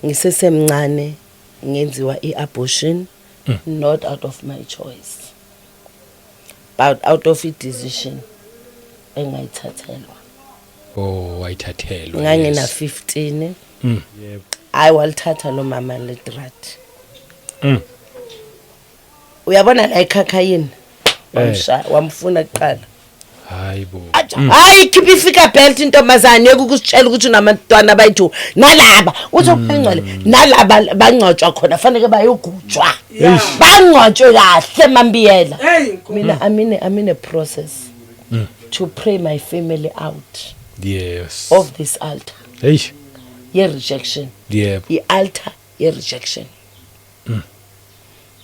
Ngisesemncane ngenziwa i-abortion, not out of my choice but out of i-decision engayithathelwa. Oh, wayithathelwa. Ngangina 15. Hayi, walithatha lo mama le drug. Uyabona la ekhakhayini, wamshaya, wamfuna kuqala. Hayi bo. Aja, hayi, khipha ifika belt intombazane, yeke ukusitshela ukuthi unabantwana abayi-two, nalaba uthi okungcwele nalaba bangcwatshwa khona, faneke bayogujwa, bangcwatshwe kahle, mambiyela. Hey. Mina I'm in a process to pray my family out of this altar Hey. ye-rejection. I-altar ye-rejection,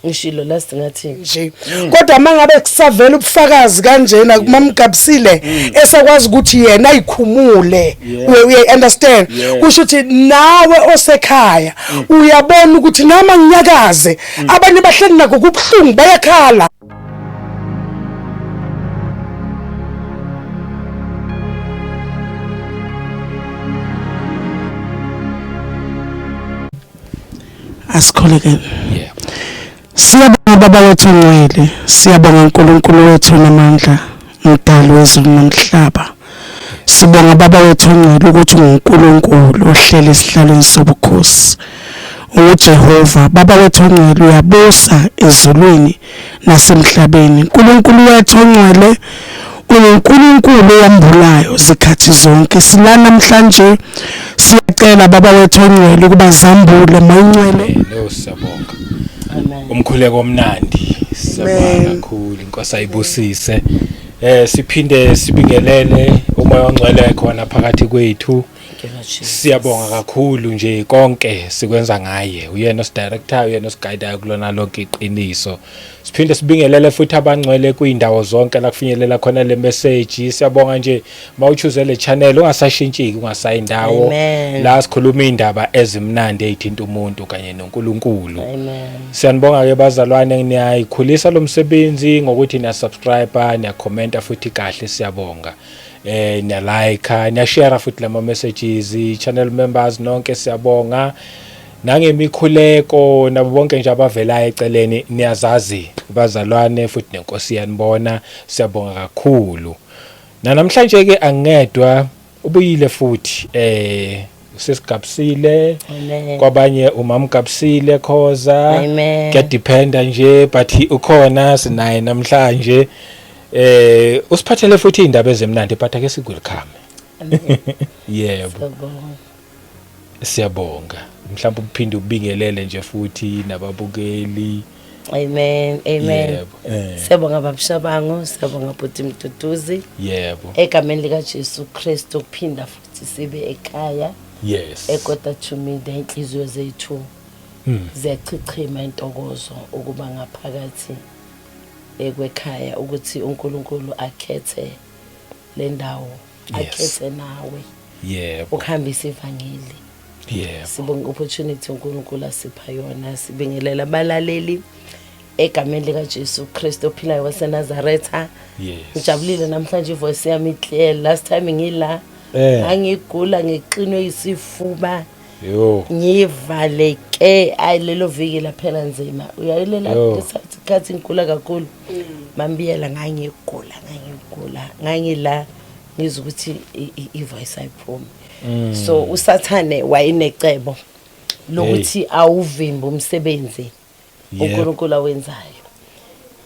ngishilo last ngathi Nje kodwa mangabe kusavela ubufakazi kanjena kumamgabisile esakwazi ukuthi yena ayikhumule, uye understand, kusho ukuthi nawe osekhaya uyabona ukuthi nama nginyakaze, abanye bahleli nako kubuhlungu, bayakhala. Asikhulekeni. Yebo. Siyabonga Baba wethu ongcwele, siyabonga uNkulunkulu wethu namandla, umdali wezulu nomhlaba. Sibonga Baba wethu ongcwele ukuthi unguNkulunkulu ohleli esihlalweni sobukhosi. UJehova Baba wethu ongcwele uyabusa ezulwini nasemhlabeni. uNkulunkulu wethu ongcwele uNkulunkulu owambulayo zikhathi zonke. Sila namhlanje, siyacela Baba wethu ongcwele ukuba zambule mayingcwele. No, siyabonga. Amen. Umkhuleko omnandi. Siyabonga kakhulu. Inkosi ayibusise. Siphinde sibingelele umoya ongcwele khona phakathi kwethu. Thank you, Lord Jesus. Siyabonga kakhulu nje, konke sikwenza ngaye. Uyena osidirector, uyena osiguidayo kulona lonke iqiniso. Siphinde sibingelele futhi abangcwele kuyindawo zonke la kufinyelela khona le message. Siyabonga nje mawuchoose le channel, ungasashintshiki, ungasayi indawo. Amen. La sikhuluma indaba ezimnandi ezithinta umuntu kanye noNkulunkulu. Amen. Siyanibonga ke bazalwane, niyayikhulisa lo msebenzi ngokuthi niya subscribe, niya commenta futhi kahle, siyabonga. Niya like, niya share futhi lama messages, channel members nonke siyabonga. Nangemikhuleko nabo bonke nje abavelayo eceleni, niyazazi bazalwane, futhi nenkosi yanibona, siyabonga kakhulu. Na namhlanje ke angedwa, ubuyile futhi usesigabisile. Amen. Kwabanye umamgabisile Khoza. Amen. Kuyadependa nje, but ukhona, sinaye namhlanje, usiphathele futhi indaba ezimnandi, but ake sikwelcome. Amen. Yebo. Siyabonga. Siyabonga, mhlawumbe uphinde ubingelele nje futhi nababukeli. Amen. Amen. Yebo. Siyabonga babushabango, siyabonga bhuti Mduduzi. Egameni lika Jesu Kristu kuphinda futhi sibe ekhaya eKota to Media, inhliziyo zethu ziyachichima intokozo ukuba ngaphakathi ekwekhaya, ukuthi uNkulunkulu akhethe le ndawo, akhethe nawe ukuhambisa ivangeli. Sibonga opportunity uNkulunkulu asipha yona. Sibingelela abalaleli egameni lika Jesu Kristu ophilayo waseNazaretha. Ngijabulile namhlanje, ivoice yami clear. Last time ngila ngangigula, ngixinwe isifuba, Yo. ngivaleke. Ayi, lelo viki laphela nzima, uyayilela. Yo. Khathi ngigula kakhulu mambiyela, ngangigula, ngangigula, ngangila ngizwa ukuthi i-voice ayiphumi. So usathane wayenecebo lokuthi awuvimbe umsebenzi uNkulunkulu awenzayo.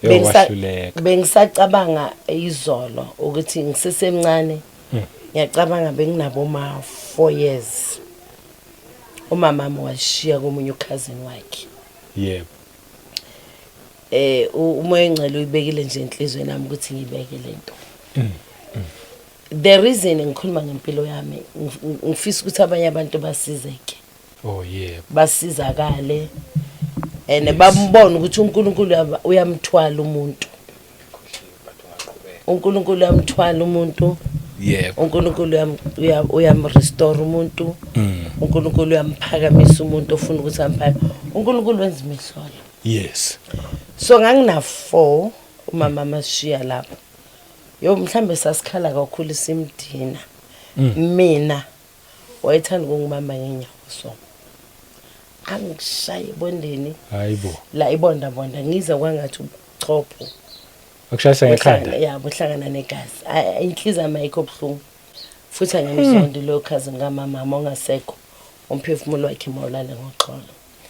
Yo, wahluleka. Bengisacabanga izolo ukuthi ngisesemncane, ngiyacabanga benginabo ma 4 years, umama wami washiya komunye ucousin wakhe. Umoya engcwele uyibekile nje enhlizweni yami ukuthi ngibeke lento. The reason ngikhuluma ngempilo yami, ngifisa ukuthi abanye abantu basizeke, Oh yebo. Basizakale and bambone ukuthi uNkulunkulu uyamthwala umuntu, uNkulunkulu uyamthwala umuntu. uNkulunkulu uyamrestore umuntu. uNkulunkulu uyamphakamisa umuntu ofuna ukuthi amphakame. uNkulunkulu wenza imihlolo. So ngangina 4 umama mashiya lapho. Yo, mhlambe sasikhala kakhulu simdina. Mina wayethanda ukungibamba ngenyawo, so Angishaye ebondeni. Hayibo. La ibonda bonda ngize kwangathi ubuchopho. Akushayisa ngekhanda. Ya, buhlangana negazi. Inhliziyo yami ayikho buhlungu. Futhi angimzondi loyo cousin kamama ongasekho. Umphefumulo wakhe mawulale ngoxolo.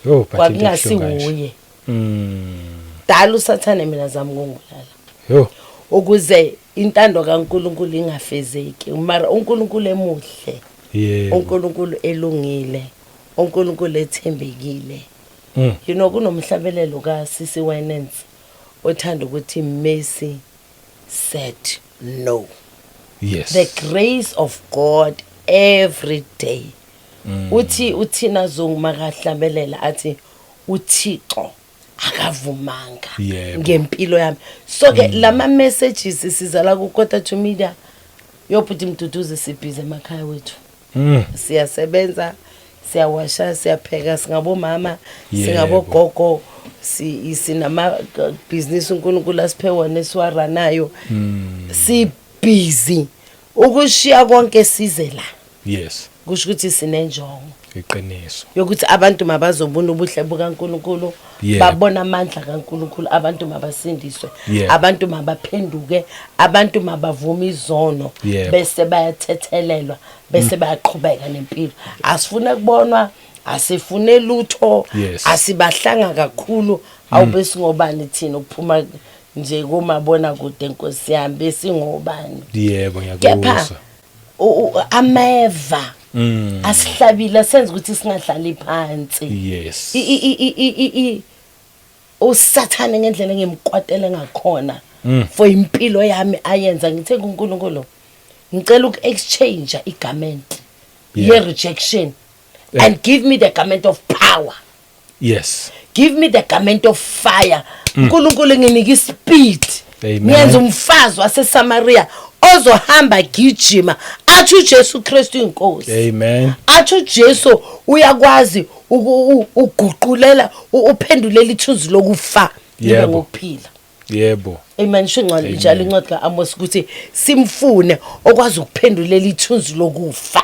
Yo, but into ebuhlungu kanje. Kwakungasiwuye. Mm. Dala usathane mina zami ukungibulala. Yo. Ukuze intando kaNkuluNkulu ingafezeki. Mara uNkulunkulu emuhle. Yebo. uNkulunkulu elungile. uNkulunkulu ethembekile. You know, kunomhlabelelo kaCC Winans othanda ukuthi Mercy said no. Yes. The grace of God every day. Uthi uthina Zungu makahlabelela athi uThixo akavumanga ngempilo yami. So ke lama messages sizala ku Quarter to Media yobhuti Mduduzi, sibhize emakhaya wethu. Siyasebenza, siyawasha, siyapheka, singabomama, singabogogo, si sinama business uNkulunkulu asiphe wona esiwaranayo. Si busy ukushiya konke size la. Kusho ukuthi sinenjongo Iqiniso. yokuthi abantu mabazobona ubuhle bukaNkulunkulu, babona amandla kaNkulunkulu, abantu mabasindiswe, abantu mabaphenduke, abantu mabavume izono, bese bayathethelelwa, bese bayaqhubeka nempilo. Asifune kubonwa, asifune lutho. Asibahlanga kakhulu. Awube singobani thina ukuphuma nje kumabona kude, Nkosi yami, besingobani? Yebo, Kepha ngiyakuzwa. Ameva asihlabile senza ukuthi singahlali phansi. Usathane ngendlela engimkwatele ngakhona for impilo yami ayenza, ngithe kuNkulunkulu ngicela uku-exchange igarment ye rejection and give me the garment of power. Give me the garment of fire. uNkulunkulu, nginike ispeed. Amen. Ngiyenza umfazi waseSamaria ozohamba gijima athi uJesu Kristu inkosi. Amen. Athi uJesu uyakwazi uguqulela, uphendulela ithunzi lokufa libe ngokuphila. Amen. Sho incwadi njalo, incwadi kaAmos, ukuthi simfune okwazi ukuphendulela ithunzi lokufa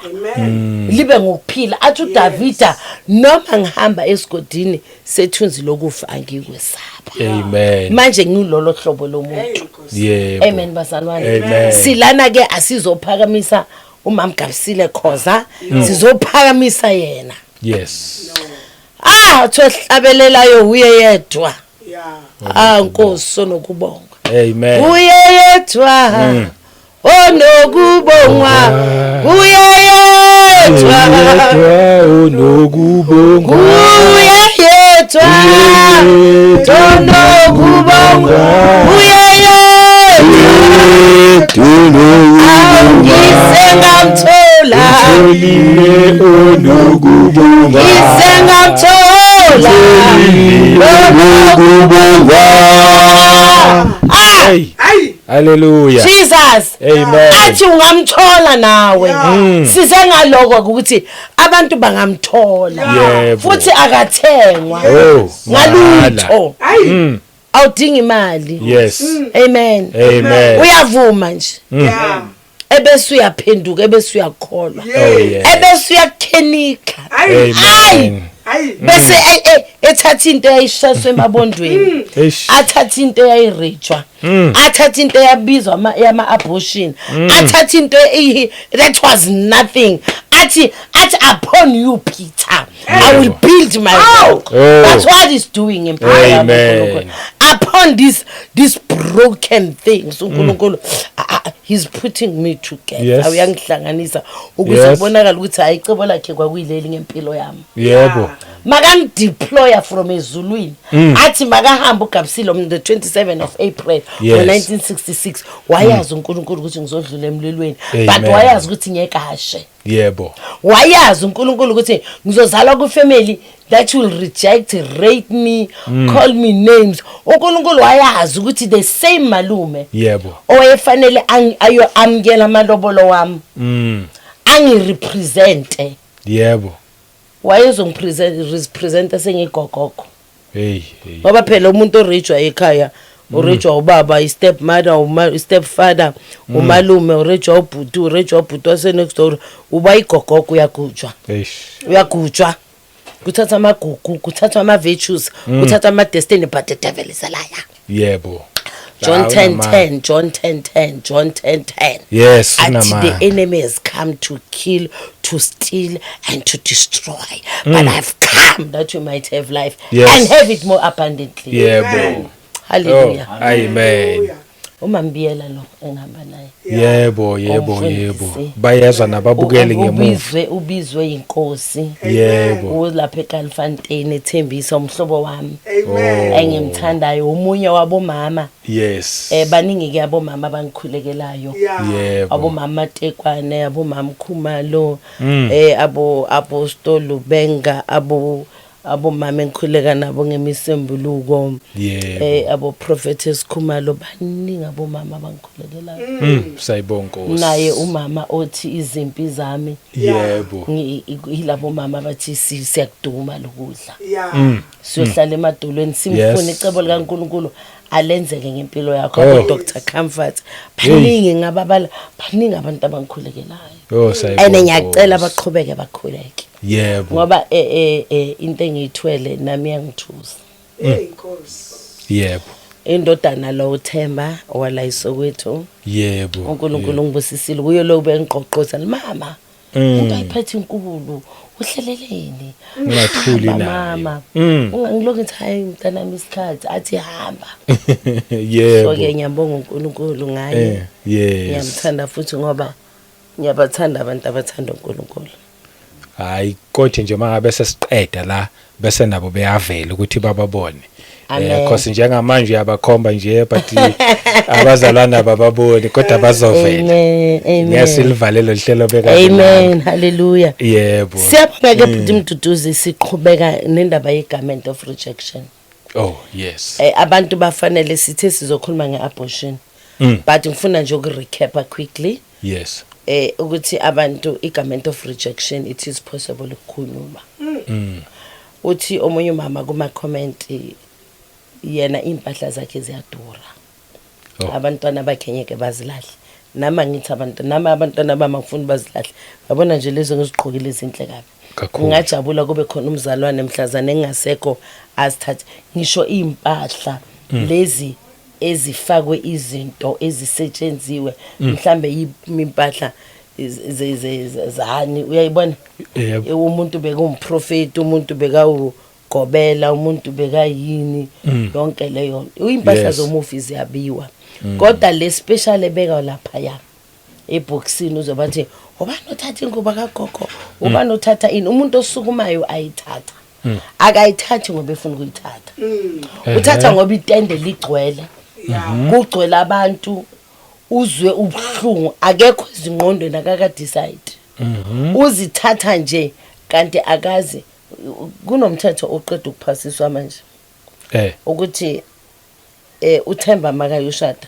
libe ngokuphila. Athi uDavida, noma ngihamba esigodini sethunzi lokufa, angikwesaba. Amen. Manje ngilolo hlobo lomuntu. Amen, bazalwane. Amen. Silana ke asizophakamisa umam Gabisile Khoza, sizophakamisa yena. Ah, thohlabelelayo uye yedwa. Ah, Nkosi sonokubonga. Amen. Uye yedwa onokubongwa, uye yedwa. Yedwa onokubongwa. Uye yedwa onokubongwa, uye yedwa. Ngize ngamthola. Utholile onokubongwa. Ngize ngamthola. Onokubongwa. Ah. Hey. Hallelujah. Jesus. Amen. Athi ungamthola nawe. Size ngaloko ukuthi abantu bangamthola. Futhi akathengwa Oh, ngalutho. Awudingi imali. Amen. Amen. Uyavuma nje, ebese uyaphenduka, ebese uyakholwa, Oh yeah. ebese uyakhenika. Amen. Bese ethatha into eyayishaswe emabondweni, Eish. athatha into eyayirejwa, athatha into eyabizwa yama-abortion, athatha into that was nothing, athi, "Upon you, Peter, I will build my rock." Oh. That's what he's doing empilweni yami, Amen. uNkulunkulu. Upon this broken things, uNkulunkulu, he's putting me together. Uyangihlanganisa ukuze kubonakale ukuthi hayi, icebo lakhe kwakuyileli ngempilo yami. Makangideploya from ezulwini, athi makahamba uGabisile on the 27 of April ngo-1966, wayazi uNkulunkulu ukuthi ngizodlula emlilweni, but Amen. wayazi ukuthi ngekashe. Wayazi uNkulunkulu ukuthi ngizozalwa kwifamily that will reject, rape me, call me names. uNkulunkulu wayazi ukuthi the same malume owayefanele ayo amukela amalobolo wami, angirepresente, wayezongipresent sengigogogo. Hey, hey. Ngoba phela umuntu orejwa ekhaya, urejwa ubaba, i-step mother, i-step father, umalume, urejwa ubhuti, urejwa ubhuti wase next door, uba igogogo, uyagujwa. Eish. Uyagujwa. Kuthathwa amagugu, kuthathwa ama-virtues, kuthathwa ama-destiny, but the devil is a liar. John Hawu, 10 unamanga. 10, John 10 10, John 10 10. Athi Unamanga. the enemy has come to kill, to steal and to destroy, but I've come that you might have life and have it more abundantly. Hallelujah. Oh, amen. Umambiyela lo engihamba naye. Yebo, yebo, Umfundisi. yebo. Bayezwa nababukeli ngemuva. Ubizwe yinkosi. Ulapha eKalfontein ethembisa umhlobo wami Amen. engimthandayo, umunye wabomama. Baningi ke abomama abangikhulekelayo. Abomama Tekwane, abomama Khumalo, abo Apostol Benga, abomama engikhuleka nabo ngemisembuluko. Abo Prophetess Khumalo, baningi abomama abangikhulekelayo. Sayibonga Nkosi. Naye umama othi izimpi zami. Yilabo mama bathi siyakuduma lokudla. Siyohlala emadolweni simfune icebo likaNkuluNkulu alenzeke ngempilo yakho. Oh. Abo Dr Comfort, baningi ngababala, baningi abantu abangikhulekelayo. Oh, sayibonga. And ngiyacela Nkosi. baqhubeke bakhuleke. Ngoba into engiyithwele nami iyangithusa. Hey Nkosi. Indodana lo Themba wala isokwethu. uNkulunkulu ngibusisile kuyo lo bengiqoqoza mama. Into ayiphethe inkulu, uhleleleni? Ungathuli Hamba, nayo. mama. Ungangilokhu ngithi hayi mntanami isikhathi athi hamba. So ke ngiyabonga uNkulunkulu ngaye. Ngiyamthanda futhi ngoba ngiyabathanda abantu abathanda uNkulunkulu. Hayi kodwa nje mangabe sesiqeda la bese nabo beyavela ukuthi bababone. Amen. Cause njengamanje uyabakhomba nje but abazalwana bababoni kodwa bazovela. Amen. Amen. Ngiyasilivalelo lihlelo beka. Amen. Hallelujah. Siyabonga ke bhuti Mduduzi, siqhubeka nendaba ye-garment of rejection. Oh yes. Abantu bafanele sithe sizokhuluma nge-abortion. But ngifuna nje ukurecap quickly. Ukuthi abantu i-garment of rejection, it is possible ukukhuluma. Uthi omunye umama kuma comment yena impahla zakhe ziyadura. Abantwana bakhe ngeke bazilahle. Nama ngithi abantu, nama abantwana bami angifuni bazilahle. Yabona nje lezo ngizigqokile izinhle kabi. Kakhulu. Ngingajabula kube khona umzalwane mhlazane engasekho azithathe ngisho impahla lezi ezifakwe izinto ezisetshenziwe, mhlambe impahla zani, uyayibona? Yebo. Umuntu bekumprofeti, umuntu bekawugobela, umuntu bekayini, yonke leyo nto. Impahla zomufi ziyabiwa. Kodwa le special ebeka lapha ya eboxini uzobathi ubani othatha ingubo kagogo, ubani othatha ini, umuntu osukumayo ayithatha. Akayithathi ngoba efuna ukuyithatha. Uthatha ngoba itende ligcwele. Kugcwele abantu, uzwe ubuhlungu, akekho ezingqondweni, akaka decide. Uzithatha nje kanti akazi. Kunomthetho oqeda ukuphasiswa manje. Ukuthi uThemba makayoshada.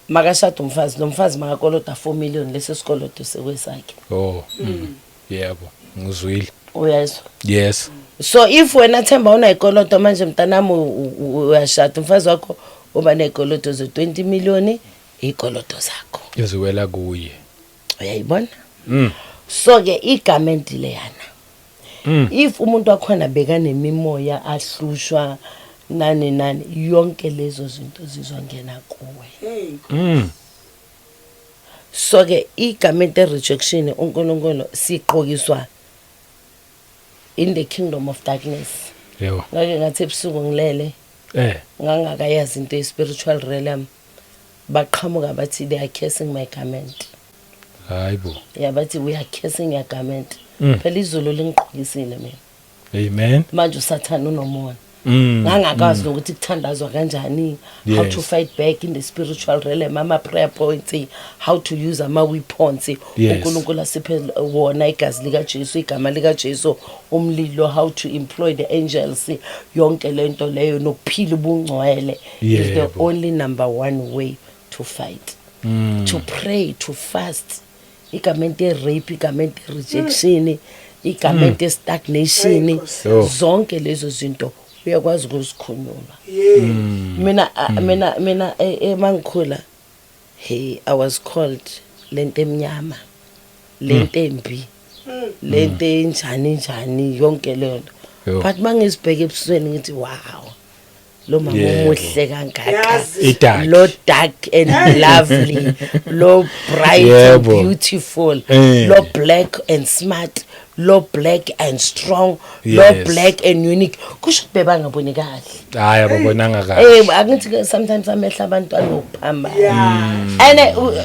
Makashada umfazi, lo mfazi makakolota 4 million, leso sikoloto sekwesakhe. Oh. Yebo, ngizwile. Uyezwa? Yes. So if wena Themba unayikoloto manje mntanami, uyashada umfazi wakho uba nezikoloto ze 20 million, ikoloto zakho Iziwela kuye. Uyayibona? So ke igarment leyana. If umuntu wakhona beka nemimoya ahlushwa nani nani, yonke lezo zinto zizongena kuwe. Hey. So ke igarment rejection, uNkulunkulu siqokiswa in the kingdom of darkness. Ngake ngathi ebusuku ngilele. Ngangakayazi into ye spiritual realm. Baqhamuka bathi they are cursing my garment. Hayibo. Yeah, bathi we are cursing your garment. Phela izulu lingiqhokisile mina. Amen. Manje uSathane unomona. Ngangakazi nokuthi kuthandazwa kanjani, how to fight back in the spiritual realm, ama prayer points, how to use ama weapons. uNkulunkulu asiphe wona, igazi lika Jesu, igama lika Jesu, umlilo, how to employ the angels, yonke lento leyo nokuphila ubungcwele is the only number one way to fight. To pray, to fast. Igarment ye-rape, igarment ye-rejection, igarment ye-stagnation, Oh. zonke lezo zinto uyakwazi ukuzikhuluma. Mina mangikhula, hey, I was called lento emnyama, lento embi. Lento enjani njani yonke leyo nto. Yo. But mangizibheke ebusweni ngithi wow. Lo mama omuhle kangaka. Yazi. I-dark. Lo dark and lovely, lo bright and beautiful, lo black and smart, lo black and strong, lo black and unique. Kusho ukuthi bebangaboni kahle. Hayi, ababonanga kahle. Angithi ke sometimes amehlo abantu anokuphambana. And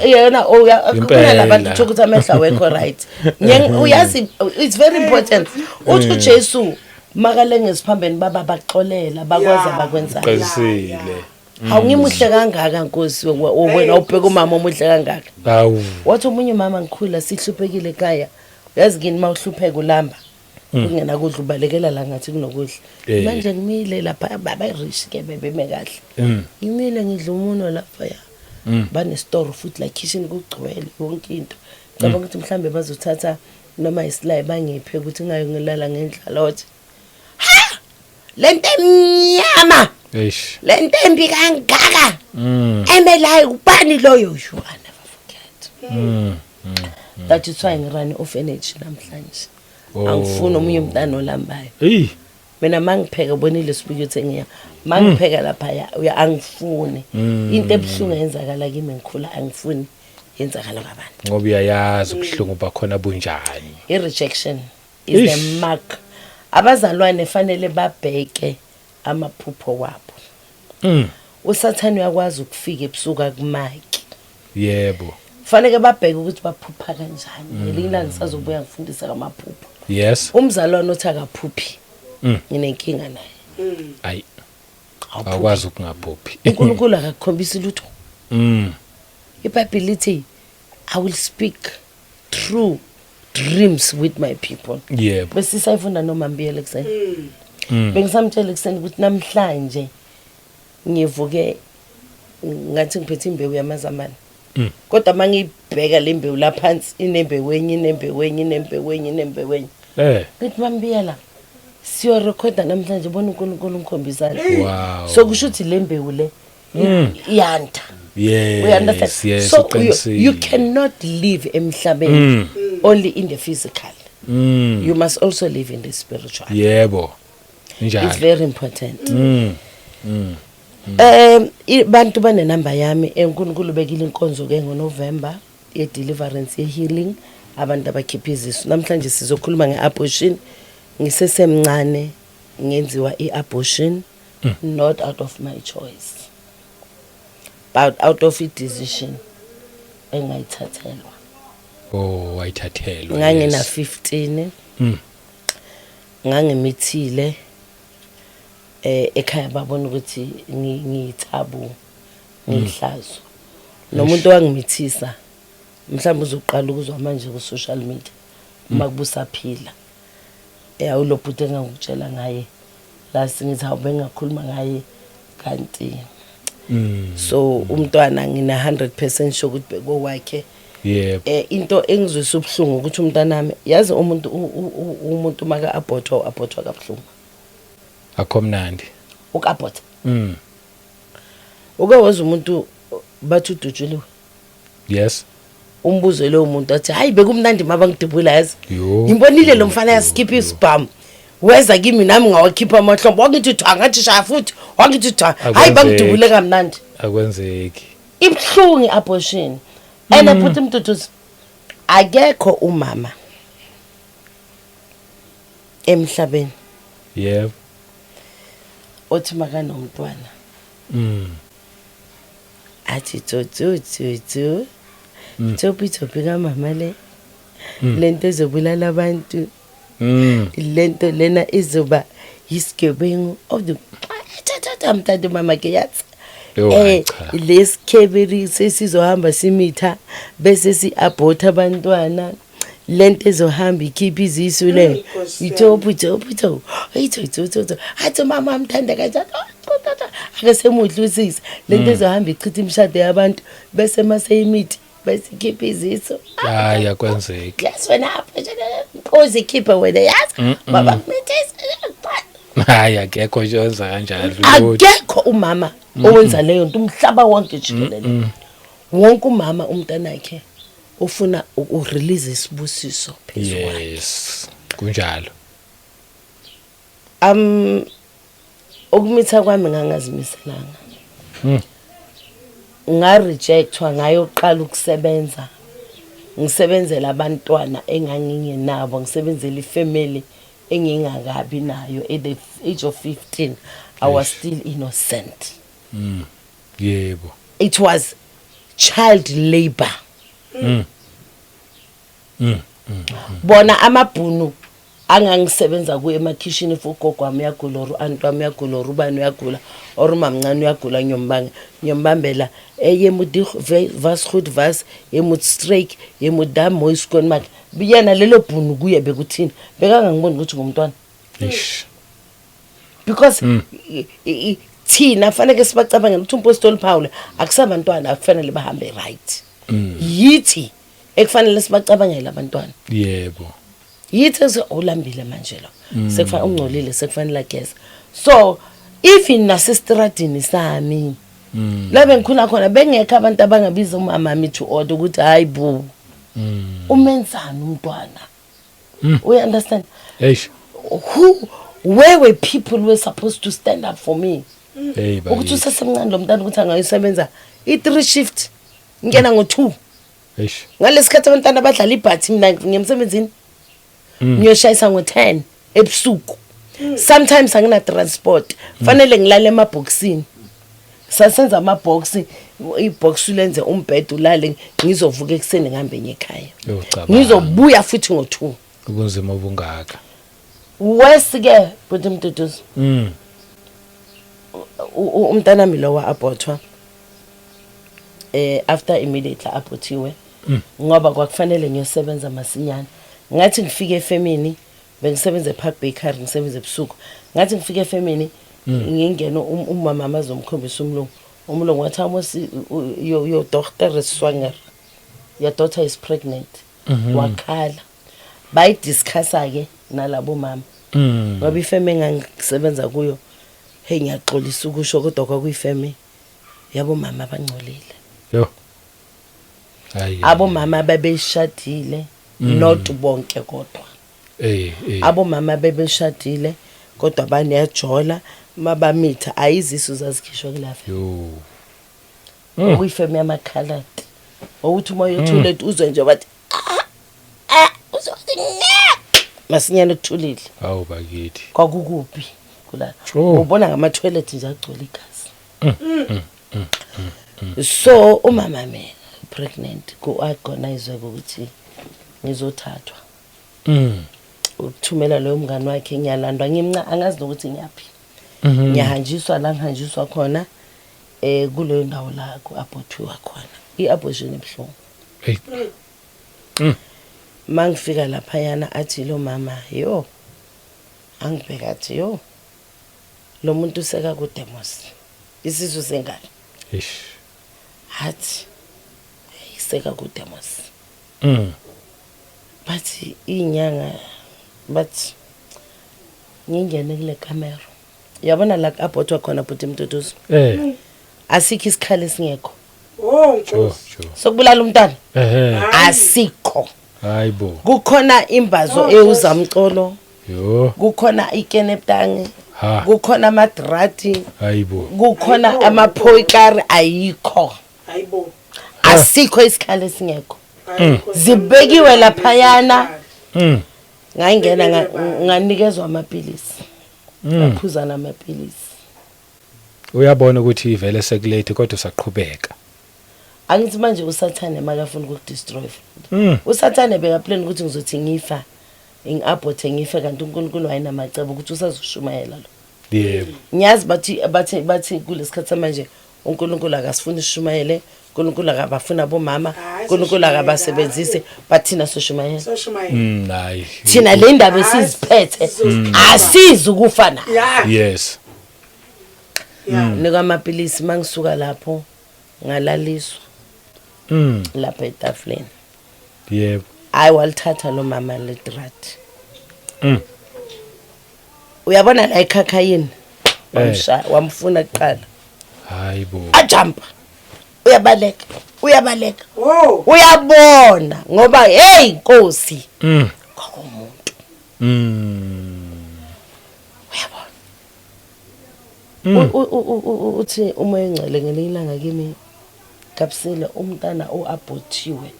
yena Impela. labantu uthola ukuthi amehlo awekho right. Uyazi it's very important. Uthi uJesu makale ngesiphambeni baba baxolela bakwazi abakwenzayo. Qinisile. Hawu, ngimuhle kangaka Nkosi, wena ubheka umama omuhle kangaka. Awu. Wathi omunye umama, ngikhula sihluphekile ekhaya. Uyazi kini mawuhlupheka ulamba. Kungena kudla ubalekela la ngathi kunokudla. Manje ngimile lapha baba rich ke bebeme kahle. Ngimile ngidla umuno lapha ya. Banesitoro futhi la kitchen kugcwele yonke into. Ngicabanga ukuthi mhlambe bazothatha noma isilayi bangiphe ukuthi ngayo ngilala ngendlala wathi. Ha! Lento emnyama. Eish. Lento embi kangaka. Emelayo ubani loyo? You I never forget. That is why ngirun orphanage namhlanje. Angifuni omunye umntana olambayo. Hey. Mina mangipheka ubonile sibuye uthi ngiya. Mangipheka lapha ya uya angifuni. Into ebuhlungu eyenzakala kimi ngikhula angifuni yenzakala kwabantu. Ngoba uyayazi ubuhlungu bakhona bunjani. I-rejection is the mark. Abazalwane fanele babheke amaphupho wabo. USathane uyakwazi ukufika ebusuku akumaki. Fanele babheke ukuthi baphupha kanjani. Ngelinye ilanga ngisazobuya ngifundise ngamaphupho. Umzalwane othi akaphuphi. Nginenkinga naye. Ayi. Awuphuphi. Awukwazi ukungaphuphi. uNkulunkulu akakukhombisi lutho. iBhayibheli lithi I will speak through dreams with my people. Bese sayifunda noma mbiyele ekuseni. Bengisamtshela ekuseni ukuthi namhlanje ngivuke ngathi ngiphethe imbewu yamazambane. Kodwa mangibheka le mbewu la phansi inembewu enye inembewu enye inembewu enye inembewu enye. Ngithi mambiyela siyo recorda namhlanje bona uNkulunkulu ngikhombisana. So kusho ukuthi le mbewu le iyanda. We understand. Yes, So you uqinisile. cannot live emhlabeni only in the physical. You must also live in the spiritual. Yebo. It's Njalo. very important. Bantu banenamba yami, eNkulunkulu bekile inkonzo ke ngoNovember ye deliverance ye healing abantu abakhipha izisu. Namhlanje sizokhuluma ngeabortion. Ngisesemncane ngenziwa iabortion, not out of my choice but out of a decision engayithathelwa. Oh, ayithathelwa. Ngangina 15. Ngangimithile ekhaya babona ukuthi ngiyithabu ngihlazo. Nomuntu wangimithisa mhlawumbe uzoqala ukuzwa manje ku social media uma kubusaphila. Awulobhuti engangikutshela ngaye la singithi hawu bengakhuluma ngaye kanti. So umntwana ngina 100% sure ukuthi bekowakhe. Into engizwisa ubuhlungu ukuthi umntanami, yazi umuntu umuntu maka abortwa abortwa kabuhlungu. Akho mnandi. Ukabort. Uke wazi umuntu bathi udutshuliwe. Umbuzo lo umuntu athi hayi bekumnandi mabangidubula yazi. Yo. Ngimbonile lo mfana yaskipha isibhamu. Weza kimi nami ngawakhipha amahlombe wangithi thwa ngathi shaya futhi wangithi thwa hayi Akwenzeki. bangidubule kamnandi. Akwenzeki. Ibuhlungu iabortion. And futhi Mduduzi akekho umama emhlabeni othi makanomntwana athi tso tso tso tso tsopi tsopi kamama le lento ezobulala abantu lento lena izoba isigebengu of the mthatha mama ke yathi Yo, hayi cha. lesikheberi sesizohamba simitha bese si-abort abantwana lento ezohamba ikhipha izisu le Nkosi yami. itophu tophu to itho itho itho athi mama amthanda kanjani ake semudla usisi lento ezohamba ichitha imishado yabantu bese maseyimithi bese ikhipha izisu. Hayi, akwenzeki. Yes wena uzikhiphe wena yazi baba kumithisa. Hayi, akekho nje owenza kanjalo. Akekho umama owenza leyo nto umhlaba wonke jikelele. Wonke umama umntanakhe Ufuna ukurelease isibusiso phezu kwakhe. Yes, kunjalo. Ukumitha kwami ngangazimiselanga. Nga-rejectwa, ngayoqala ukusebenza, ngisebenzela abantwana engangingenabo, ngisebenzela ifamily engingakabi nayo. At the age of 15 I was still innocent. It was child labor. Bona amabhunu angangisebenza kuye emakhishini, if ugogo wami uyagula or u-anti wami uyagula or ubani uyagula or umamncane uyagula, ngiyombambela. Jy moet die was goed was, jy moet stryk, jy moet daar mooi skoonmaak. Yena lelo bhunu kuye bekuthini? Bekangangiboni ukuthi ngumntwana. Because thina fanele sibacabangele ukuthi umpostoli Paul akusabantwana akufanele bahambe right. Yithi ekufanele sibacabangele abantwana. Yithi ulambile manje lo, sekufanele ungcolile, sekufanele ageze. So even nasestradini sami la bengikhula khona, bengekho abantu abangabiza umama mi to order ukuthi hayi bo, umenzani umntwana? We understand? Eish. Who, where were people who were supposed to stand up for me Hey ukuthi bakithi. usesemncane lo mntwana ukuthi angayisebenza i-three shift, ngena ngo-2? Eish. Ngalesikhathi abantwana abadlala ibhathi, mina ngiyemsebenzini, ngiyoshayisa ngo-10 ebusuku. Sometimes angina-transport, fanele ngilale emabhokisini. Sasenza amabhoksi, ibhoksi ulenze umbhede ulale, ngizovuka ekuseni ngihambe ngekhaya. Yo, cabanga. Ngizobuya futhi ngo-2. Ubunzima obungaka. Worse ke, bhuti Mduduzi, umntanami lo wa-abortwa after immediately abortiwe, ngoba kwakufanele ngiyosebenza masinyane. Ngathi ngifike efemini, bengisebenza ePark Bakery, ngisebenza ebusuku. Ngathi ngifike efemini, ngingena, umama azomkhombisa umlungu. Umlungu wathi, "Amos, your daughter is swanger, your daughter is pregnant." Wakhala. Bayidiscussa-ke nalabo mama, ngoba ifeme engangisebenza kuyo, hey, ngiyaxolisa ukusho, kodwa kwakuyifeme yabomama abangcolile. Yo, hayi. Abomama babeshadile, not bonke kodwa. Eh eh. Abomama bebeshadile kodwa baneyajola, mabamitha ayizisu zazikhishwa kulafa. Yo. Okuyifeme yamakhaladi, ukuthi uma uyotoilet uzwe nje bathi "Ah, ah," uzwe bathi "Nya!" Masinyane kuthulile. Hawu bakithi. Kwakukuphi kula? Ubona ngama-toilet nje agcwele igazi. So umama mina pregnant, ku-organizwe ukuthi ngizothathwa, ukuthumela loyo mngani wakhe, ngiyalandwa ngimnca, angazi nokuthi ngiyaphi. Ngiyahanjiswa la ngihanjiswa khona, kuleyo ndawo la ku-abortiwa khona. I-abortion ebuhlungu. Hey. Mangifika laphayana, athi lo mama, yo, angibheka, athi, "Yo, lo muntu usekakude mos, isisu sengane." Eish. Hathi, "Hey, sekakude mos." Bathi inyanga, bathi ngingene kule kamero, yabona la ku-abortwa khona, bhuti Mduduzi, asikho isikhali esingekho Oh Jo Nkosi. jo. Sokubulala umntwana. Asikho. Hayibo. Kukhona imbazo ewuzamcolo, Yo. kukhona ikeneptangi, Ha. kukhona amadrati, Hayibo. kukhona Hayibo. amaphoyikari, ayikho. Hayibo. Asikho isikhali esingekho. Hayibo. Zibekiwe laphayana. Ngayingena, nganikezwa amapilisi, ngaphuza namapilisi. Uyabona ukuthi vele sekulate, kodwa usaqhubeka. Angithi manje usathane makafuna ukukudestroy, usathane bekaplan ukuthi ngizothi ngifa, ngi-aborte, ngife, kanti uNkulunkulu wayenamacebo ukuthi usazoshumayela lo. Ngiyazi bathi kulesikhathi samanje uNkulunkulu akasifuni sishumayele, uNkulunkulu akabafuna bomama, Hhayi, uNkulunkulu sishumayela. akabasebenzisi, but thina soshumayela. Soshumayela. Hayi. Thina le ndaba Hhayi, esiziphethe sizoziqhuba. asizi ukufa nayo. Nika amapilisi, mangisuka lapho ngalaliswa lapha etafuleni. Hayi, walithatha lo mama le drati. Uyabona la ekhakhayini, wamshaya, wamfuna kuqala. Hayibo. Ajumpa. Uyabaleka, uyabaleka. Oh. Uyabona ngoba hey Nkosi. Kwakumuntu. Uyabona. Uthi umoya engcwele ngelinye ilanga kimi Gabsile umntana oabothiwe.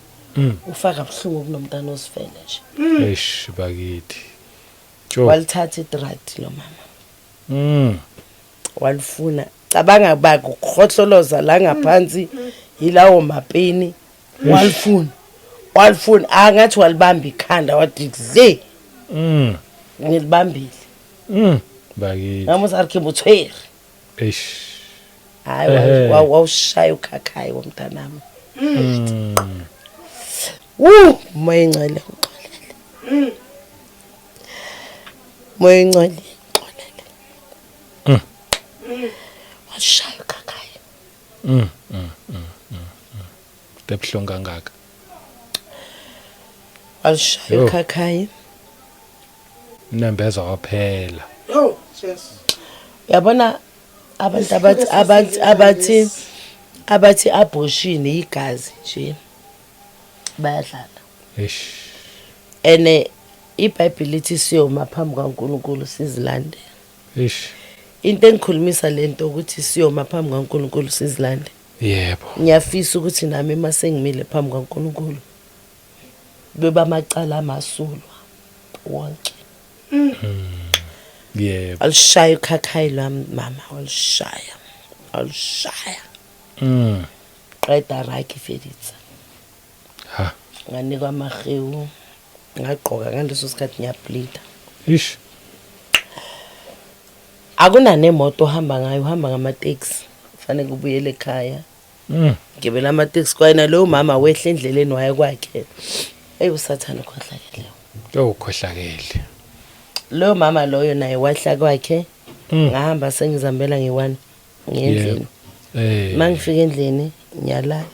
Ufaka buhlungu kunomntana osifele nje. Eish bakithi. Jo. Walithatha idradi lo mama. Walifuna. Cabanga ba kukhohloloza la ngaphansi yilawo mapeni. Walifuna. Walifuna angathi walibamba ikhanda wathi dle. Ngilibambile. Bakithi. Ngamusa arike mutshwere. Eish. Hayi wawushaya ukhakhayi womntanami. Woo, moya engcwele uxolele. Moya engcwele uxolele. Washaya ukhakhayi. Ebuhlungu kangaka. Walishaya ukhakhayi. Nembeza waphela. Oh, yes. Uyabona abantu abathi abortion igazi nje bayadlala. Eish. Ene iBhayibheli lithi siyoma phambi kaNkuluNkulu sizilande. Eish. Into engikhulumisa lento ukuthi siyoma phambi kaNkuluNkulu sizilande. Yebo. Ngiyafisa ukuthi nami mase ngimile phambi kaNkuluNkulu beba amacala amasulwa wonke. Yebo. Alishaya ukhakhayi lwami mama, alishaya. Alishaya. Qeda raki feditsa. Ha. Nganikwa amahewu ngagqoka ngaleso sikhathi ngiyableeda. Ish. Akuna nemoto ohamba ngayo, uhamba ngamateksi. Kufanele ubuyele ekhaya. Ngibela amateksi kwayena lo mama wehla endleleni waye kwakhe. Hey uSathane ukhohlakele. Ukhohlakele. Lo mama loyo naye wahla kwakhe. Ngahamba sengizambela ngiwani ngendlini. Mangifika endlini ngiyalala.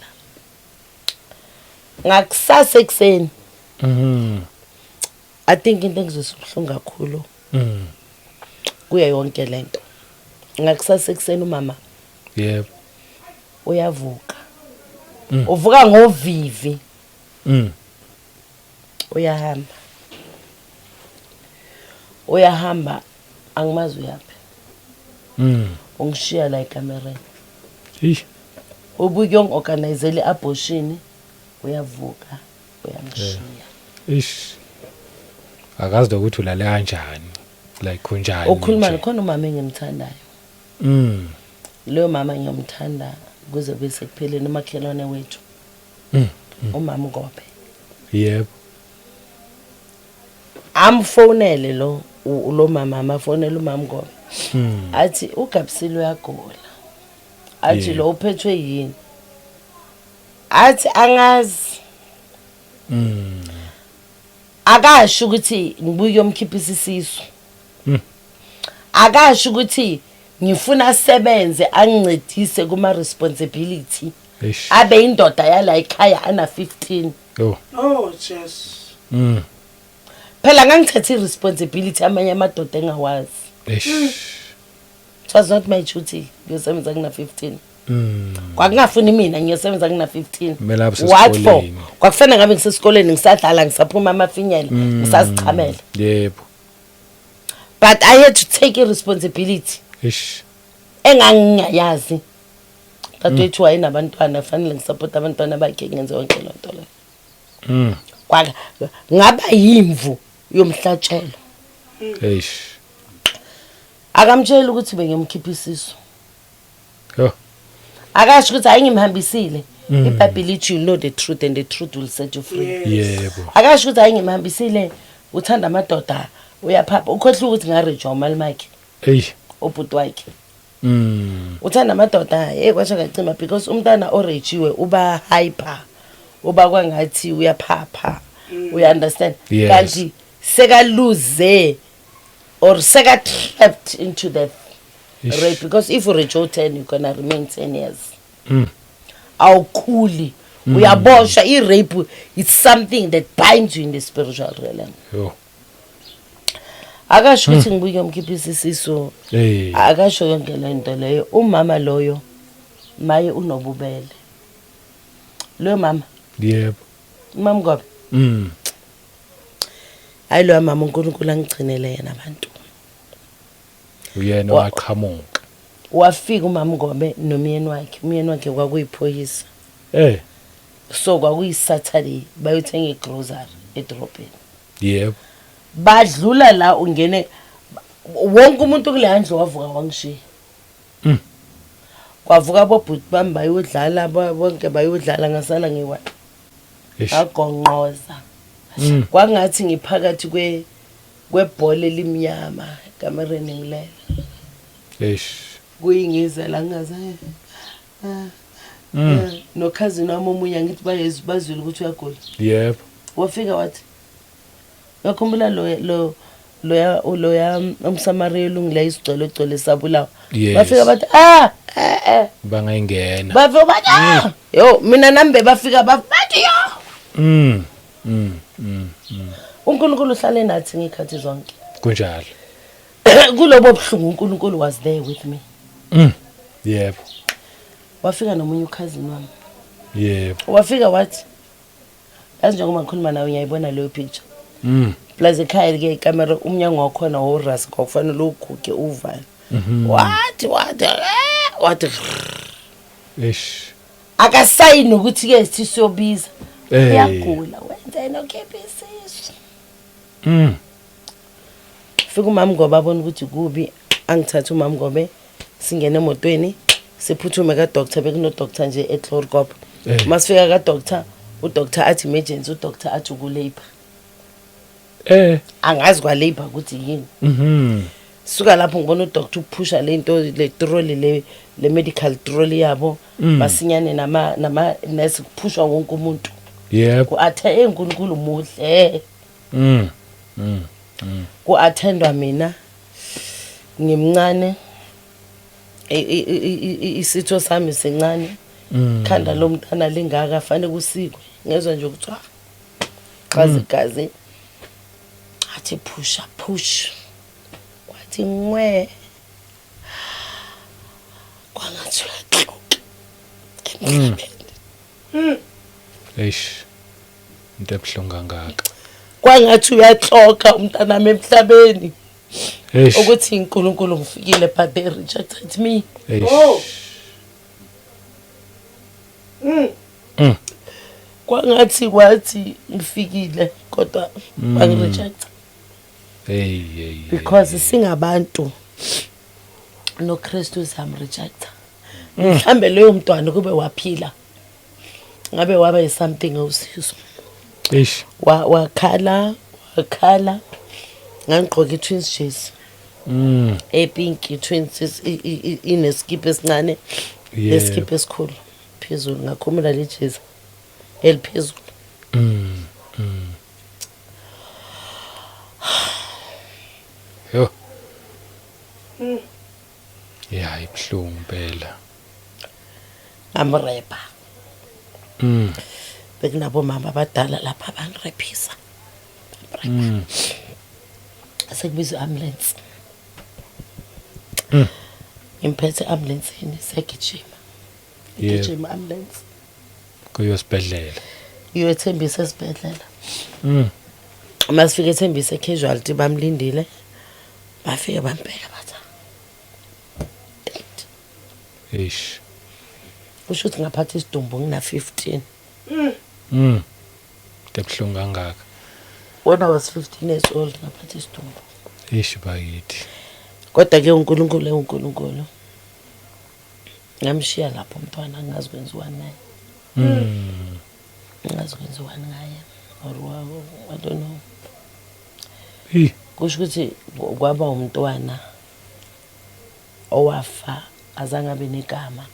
Ngakusasa ekseni. I think into engizwisa ubuhlungu kakhulu. Kuye yonke lento. Ngakusasa ekseni umama. Yebo. Uyavuka. Uvuka ngovivi. Uyahamba. Uyahamba angimazi uyaphi. Ungishiya la ekamereni. Eish. Ubuye uyongi-organizele i-abortion, uyavuka uyangishiya. Eish. Akazi ukuthi ulale kanjani. Like kunjani. Ukhuluma khona umama engimthandayo. Leyo mama ngiyomthanda kuze kube sekupheleni, umakhelwane wethu. Umama Ngobe. Yebo. Amfonele lo lo mama, amafonele umama Ngobe. Athi uGabsile uyagula. Athi lo uphethwe yini? Athi angazi. Akasho ukuthi ngibuye yomkhiphisa isisu. Akasho ukuthi ngifuna asebenze angincedise kuma responsibility. Abe indoda yala ekhaya ana 15. Oh. Oh yes. Phela ngangithatha iresponsibility amanye amadoda engawazi. Eish. It was not my duty ngiyosebenza kuna 15. Kwakungafuni mina ngiyosebenza kuna 15. Kumele abe What for? sesikoleni. Kwakufanele ngabe ngisesikoleni ngisadlala ngisaphuma amafinyela ngisazichamela. Yebo. But I had to take responsibility. Eish. Engangingayazi. Dadewethu wayenabantwana fanele ngisupport abantwana bakhe ngenze yonke lonto leyo. Kwaka ngaba yimvu yomhlatshelo. Eish. Akamtshela ukuthi bengiyomkhipha isisu. Yo. Akasho ukuthi hayi ngimhambisile. iBhayibheli ithi you know the truth and the truth will set you free. Yebo. Akasho ukuthi hayi ngimhambisile uthanda amadoda uyaphapha ukhohlwa ukuthi ngarejwa umali makhe. Hey. Ubhuti wakhe. Uthanda amadoda hey kwasho kacima because umntana orejiwe uba hyper. Uba kwangathi uyaphapha. You understand? Yes. Kanti seka lose or seka trapped into the rape because if you reach 10 you're gonna remain 10 years. Awukhuli uyaboshwa. I-rape it's something that binds you in the spiritual realm. Yo. Akasho ukuthi ngibuye ngiyomkhiphisa isisu. Hey. Akasho yonke le nto leyo. Umama loyo maye unobubele. Loyo mama. Yebo. Umama Ngobe. Hayi, loya mama, uNkulunkulu angigcinele yena abantu. Uyena waqhamuka. Wafika umama Ngobe nomyeni wakhe. Umyeni wakhe kwakuyiphoyisa. So kwakuyi-Saturday, bayothenga igrocery edorobheni. Badlula la, ungene wonke umuntu kuleya ndlu wavuka wangishiya. Kwavuka abobhuti bami bayodlala, bonke bayodlala, ngasala ngiwa. Ngagonqoza. Kwangathi ngiphakathi kwebhola elimnyama ekamereni ngilele. Kuyingizela ngingazange. Nokhazini wami omunye, angithi bayezwa, bazwile ukuthi uyagula. Wafika wathi, "Uyakhumbula lo loya umSamariya olungileyo, isigcwele ogcwele sabulawa?" Yes. Bafika bathi, "Ah, eh eh." Bangayingena. Bafika bathi, "Ah, yo mina nami." Bafika bathi, "Yo." UNkulunkulu uhlale nathi ngikhathi zonke. Kunjalo. Kulobo buhlungu uNkulunkulu was there with me. Yebo. Wafika nomunye ukhazini wami. Wafika wathi, yazi, njengoba ngikhuluma nawe ngiyayibona leyo picture. Plus ekhaya ke ikamera, umnyango wakhona worasi, kwakufanele uguge uvale. Wathi Eish. akasayini ukuthi ke sithi siyobiza. Uyagula, wenzeni, okhipha isisu. Fika umama Ngobe, abona ukuthi kubi, angithathe umama Ngobe, singene emotweni, siphuthume ka-doctor. Bekuno-doctor nje eChloorkop. Masifika ka-doctor, udoctor athi emergency, udoctor athi uku-labour. Angazi kwa-labour ukuthi yini. Suka lapho ngibona udoctor uphusha lento, le trolley, le medical trolley yabo. Masinyane nama nurse, kuphushwa wonke umuntu. Ku-athe enkulunkulu muhle. Ku-attendwa mina ngimncane, isitho sami sincane. Khanda lomntana lingaka, fanele kusikwe. Ngezwa nje ukuthi ah, xazi igazi, athi phusha, push, kwathi ngwe, kwangathi uyaxoxa emhlabeni. Eish. Into ebuhlungu kangaka. Kwangathi uyaxoxa umntanami emhlabeni. Eish. Ukuthi uNkulunkulu ngifikile, but they rejected me. Eish. Oh. Kwangathi kwathi ngifikile, kodwa bangireject. Hey hey. Hey. Because singabantu, noKristu siyamrejecta. Mhlambe leyo mntwana kube waphila, ngabe waba something ewusizo. Eish. Wakhala, wakhala. Ngangigqoka i-twins jersey epink, i-twins ineskipa esincane neskipa esikhulu phezulu. Ngakhumula le jezi eliphezulu. Yo. Ya, ibuhlungu impela. Ngamrepa. Bekunabomama abadala lapha bangirephisa. Sekubizwa i-ambulance. Ngimphethe ambulansini, siyagijima. Igijima ambulance. Kuyosibhedlela. Iyothembisa esibhedlela. Masifika ethembisa casualty, bamlindile. Bafike bambheka, bathi dead. Eish. Kusho ukuthi ngaphatha isidumbu ngina 15. Into ebuhlungu kangaka. When I was 15 years old ngaphatha isidumbu. Eish bakithi. Kodwa ke uNkulunkulu uNkulunkulu. Ngamshiya lapho umntwana, angazi kwenziwani naye. Angazi kwenziwani ngaye. Or I don't know. Hey. Kusho ukuthi kwaba umntwana owafa azange abe negama.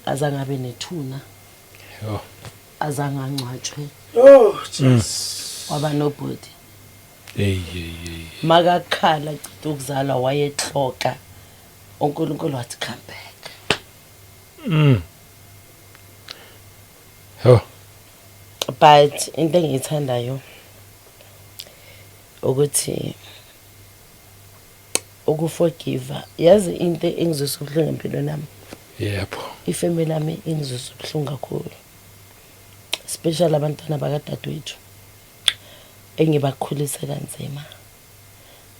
Azange abe nethuna. Yo. Azange angcwatshwe. Oh, Jesus. Waba nobody. Hey hey hey. Makakhala cida ukuzalwa wayehloka. uNkulunkulu wathi, "Come back." Yo. But into engiyithandayo ukuthi ukuforgive, yazi into engizwisa ubuhlungu empilweni yami, ifamily yami ingizwisa ubuhlungu kakhulu. Special abantwana bakadadewethu engibakhulise kanzima.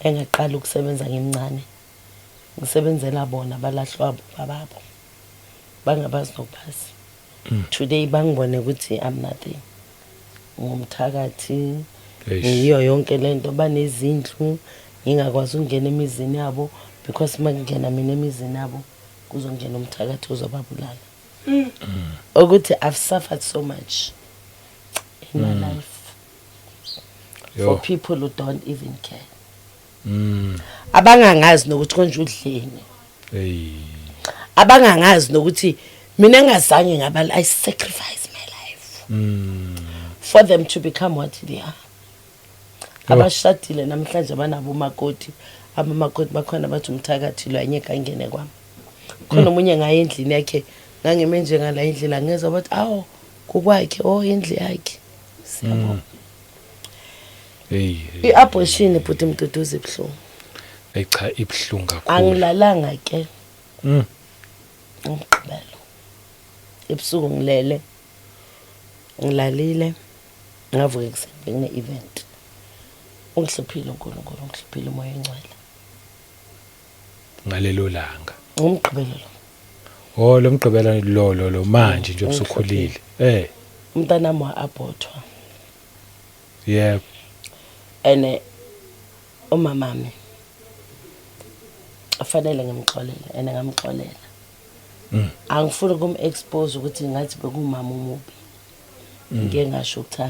Engaqala ukusebenza ngimncane. Ngisebenzela bona balahlwa bababo. Bangabazi nokubazi. Today bangibone ukuthi I'm nothing. Ngumthakathi. Eish. Ngiyo yonke lento banezindlu ngingakwazi ukungena emizini yabo because makungena mina emizini yabo kuzongena umthakathi ozobabulala. Ukuthi I've suffered so much in my life Yo. for people who don't even care. Abangangazi nokuthi konje udleni. Hey. Abangangazi nokuthi mina engazange ngaba I sacrifice my life for them to become what they are. Yo. Abashadile namhlanje banabo umakoti, abamakoti bakhona bathi umthakathi lo anyeke angene kwami. Khona omunye ngaye endlini yakhe ngangime nje ngala indlela ngezwa bathi awu kukwakhe oh indlu yakhe. Siyabonga. Hey. I-abortion bhuti Mduduzi ibuhlungu. Hey cha ibuhlungu kakhulu. Angilalanga ke. Ngomgqibelo. Ebusuku ngilele. Ngilalile. Ngavuka ekuseni bekune event. Ungihluphile uNkulunkulu, ungihluphile uMoya oNgcwele. Ngalelo langa. Ngomgqibelo lo. Oh lo mgqibelo lo lo lo manje nje usukhulile. Eh. Umntanami wa-abortwa. Yebo. Ene umamami afanele ngimxolele ene ngamxolela. Angifuni ukum-expose ukuthi ngathi bekumama omubi. Ngike ngasho ukuthi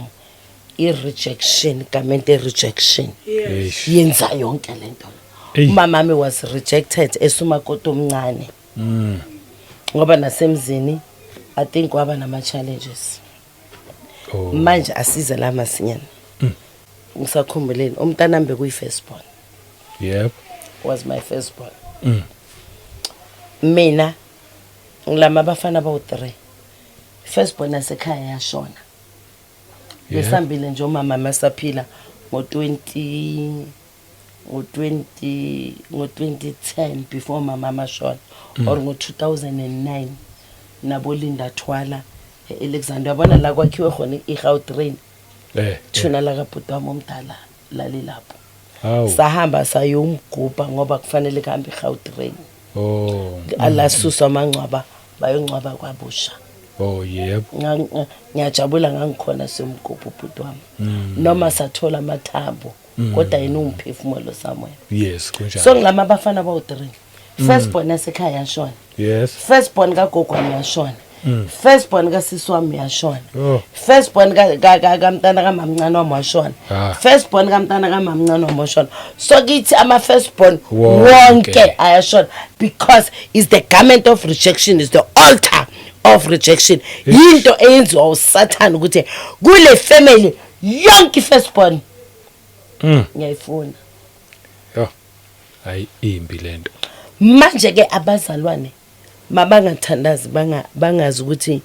i-rejection, garment rejection. Eish. Yenza yonke lento. Eyi. Umamami was rejected esumakoti omncane. Ngoba nasemzini I think waba nama challenges. Oh. Manje asize la masinyane. Ngisakhumbuleni umntanami bekuyi first born. Yebo. Was my first born. Mina ngilama abafana bawu3. First born yasekhaya yashona. Yebo. Besambile nje umama masaphila ngo20 ngo20 ngo2010 before mama mashona or ngo2009 nabolinda Thwala eAlexander yabona la kwakhiwe khona iGautrain thuna la kabhuti wami omdala lalilapho. Hawu. Sahamba sayomgubha ngoba kufanele kuhambe iGautrain. Oh. Alasuswa amangcwaba bayongcwaba kwabusha. Oh yebo. Ngiyajabula ngangikhona siyomgubha ubhuti wami. Noma sathola amathambo kodwa yena ungumphefumulo somewhere. Yes kunjalo. So ngilama abafana bawu3. First born yasekhaya yashona. Yes. First born kagogo wami yashona. First born kasisi wami yashona. Oh. First born kamntana kamamncane wami washona. Ah. First born kamntana kamamncane wami washona. So kithi ama first born Wonke. wonke ayashona because is the garment of rejection, is the altar of rejection. Yinto eyenziwa uSathane ukuthi kule family yonke first born ngiyayifuna. Yo. Hayi imbi lento. Manje ke abazalwane mabangathandazi bangazi ukuthi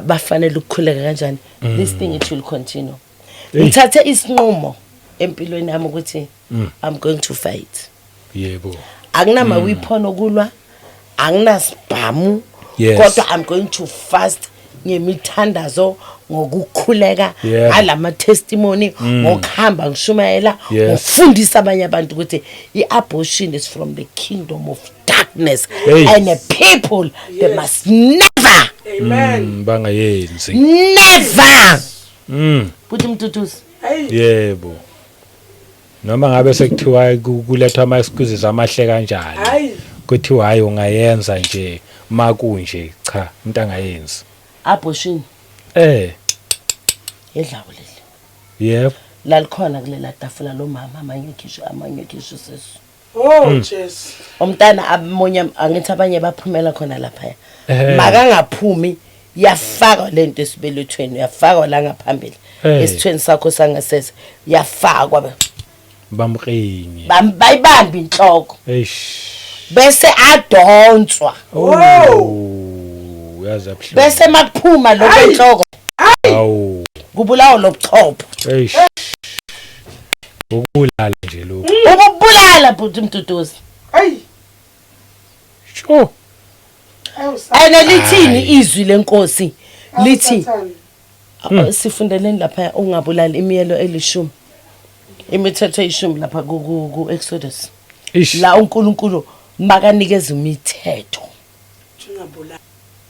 bafanele ukukhuleka kanjani. This thing it will continue. Hey. Ngithathe isinqumo empilweni yami ukuthi I'm going to fight. Yebo. Akunama weapon okulwa, anginasibhamu. Yes. Kodwa I'm going to fast ngemithandazo, ngokukhuleka, ngalama testimony, ngokuhamba ngishumayela, ngokufundisa abanye abantu ukuthi i-abortion is from the kingdom of darkness. Hey. And the people they must never Amen. Bangayenzi. Never. Buthi Mduduzi. Hey. Yebo. Noma ngabe sekuthiwa kulethwa ama excuses amahle kanjani. Hayi. Kuthiwa hayi ungayenza nje makunje cha umuntu angayenzi. Abortion. Yedlawo leli. Yebo. Lalikhona kulela tafula lo mama amanye khishwe amanye khishwe sesu. Oh Jesus. Umntana amunye angithi abanye baphumela khona lapha. Makangaphumi yafakwa lento esibelethweni yafakwa la ngaphambili. Esithweni sakho sangasese yafakwa. Bamqinye. Bayibamba inhloko. Eish. Bese adonswa. Oh. Yazi abuhlungu. Bese makuphuma lokho enhloko. Awu. Kubulawa lobuchopho. Eish. Ukubulala nje lokho. Ukubulala bhuti Mduduzi. Hey. Sho. Ene lithini izwi lenkosi? Lithi Sifundeleni lapha ungabulali imiyelo elishumi. Imithetho eyishumi lapha ku Exodus. Ish. La uNkulunkulu makanikeza imithetho.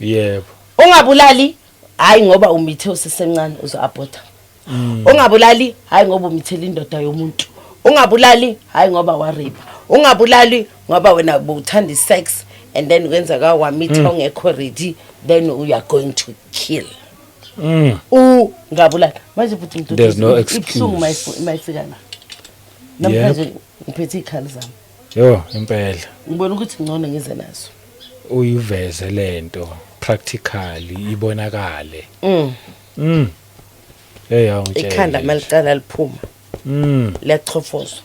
Yebo. Ungabulali hayi ngoba umithe usesemncane uzo-abhotha. Ungabulali hayi ngoba umithela indoda yomuntu. Ungabulali hayi ngoba wa-rape. Ungabulali ngoba wena buthanda i-sex and then kwenzeka wamitha ungekho ready, then you are going to kill. Ungabulali. Manje futhi Mduduzi, There's no ibuhlungu excuse. mayifika la. Namhlanje ngiphethe iy'khali zami. Yo, impela. Ngibona ukuthi ngcono ngize nazo. Uyiveze lento practically ibonakale. Hey, awungitshele. Ikhanda maliqala liphuma liyachofozwa.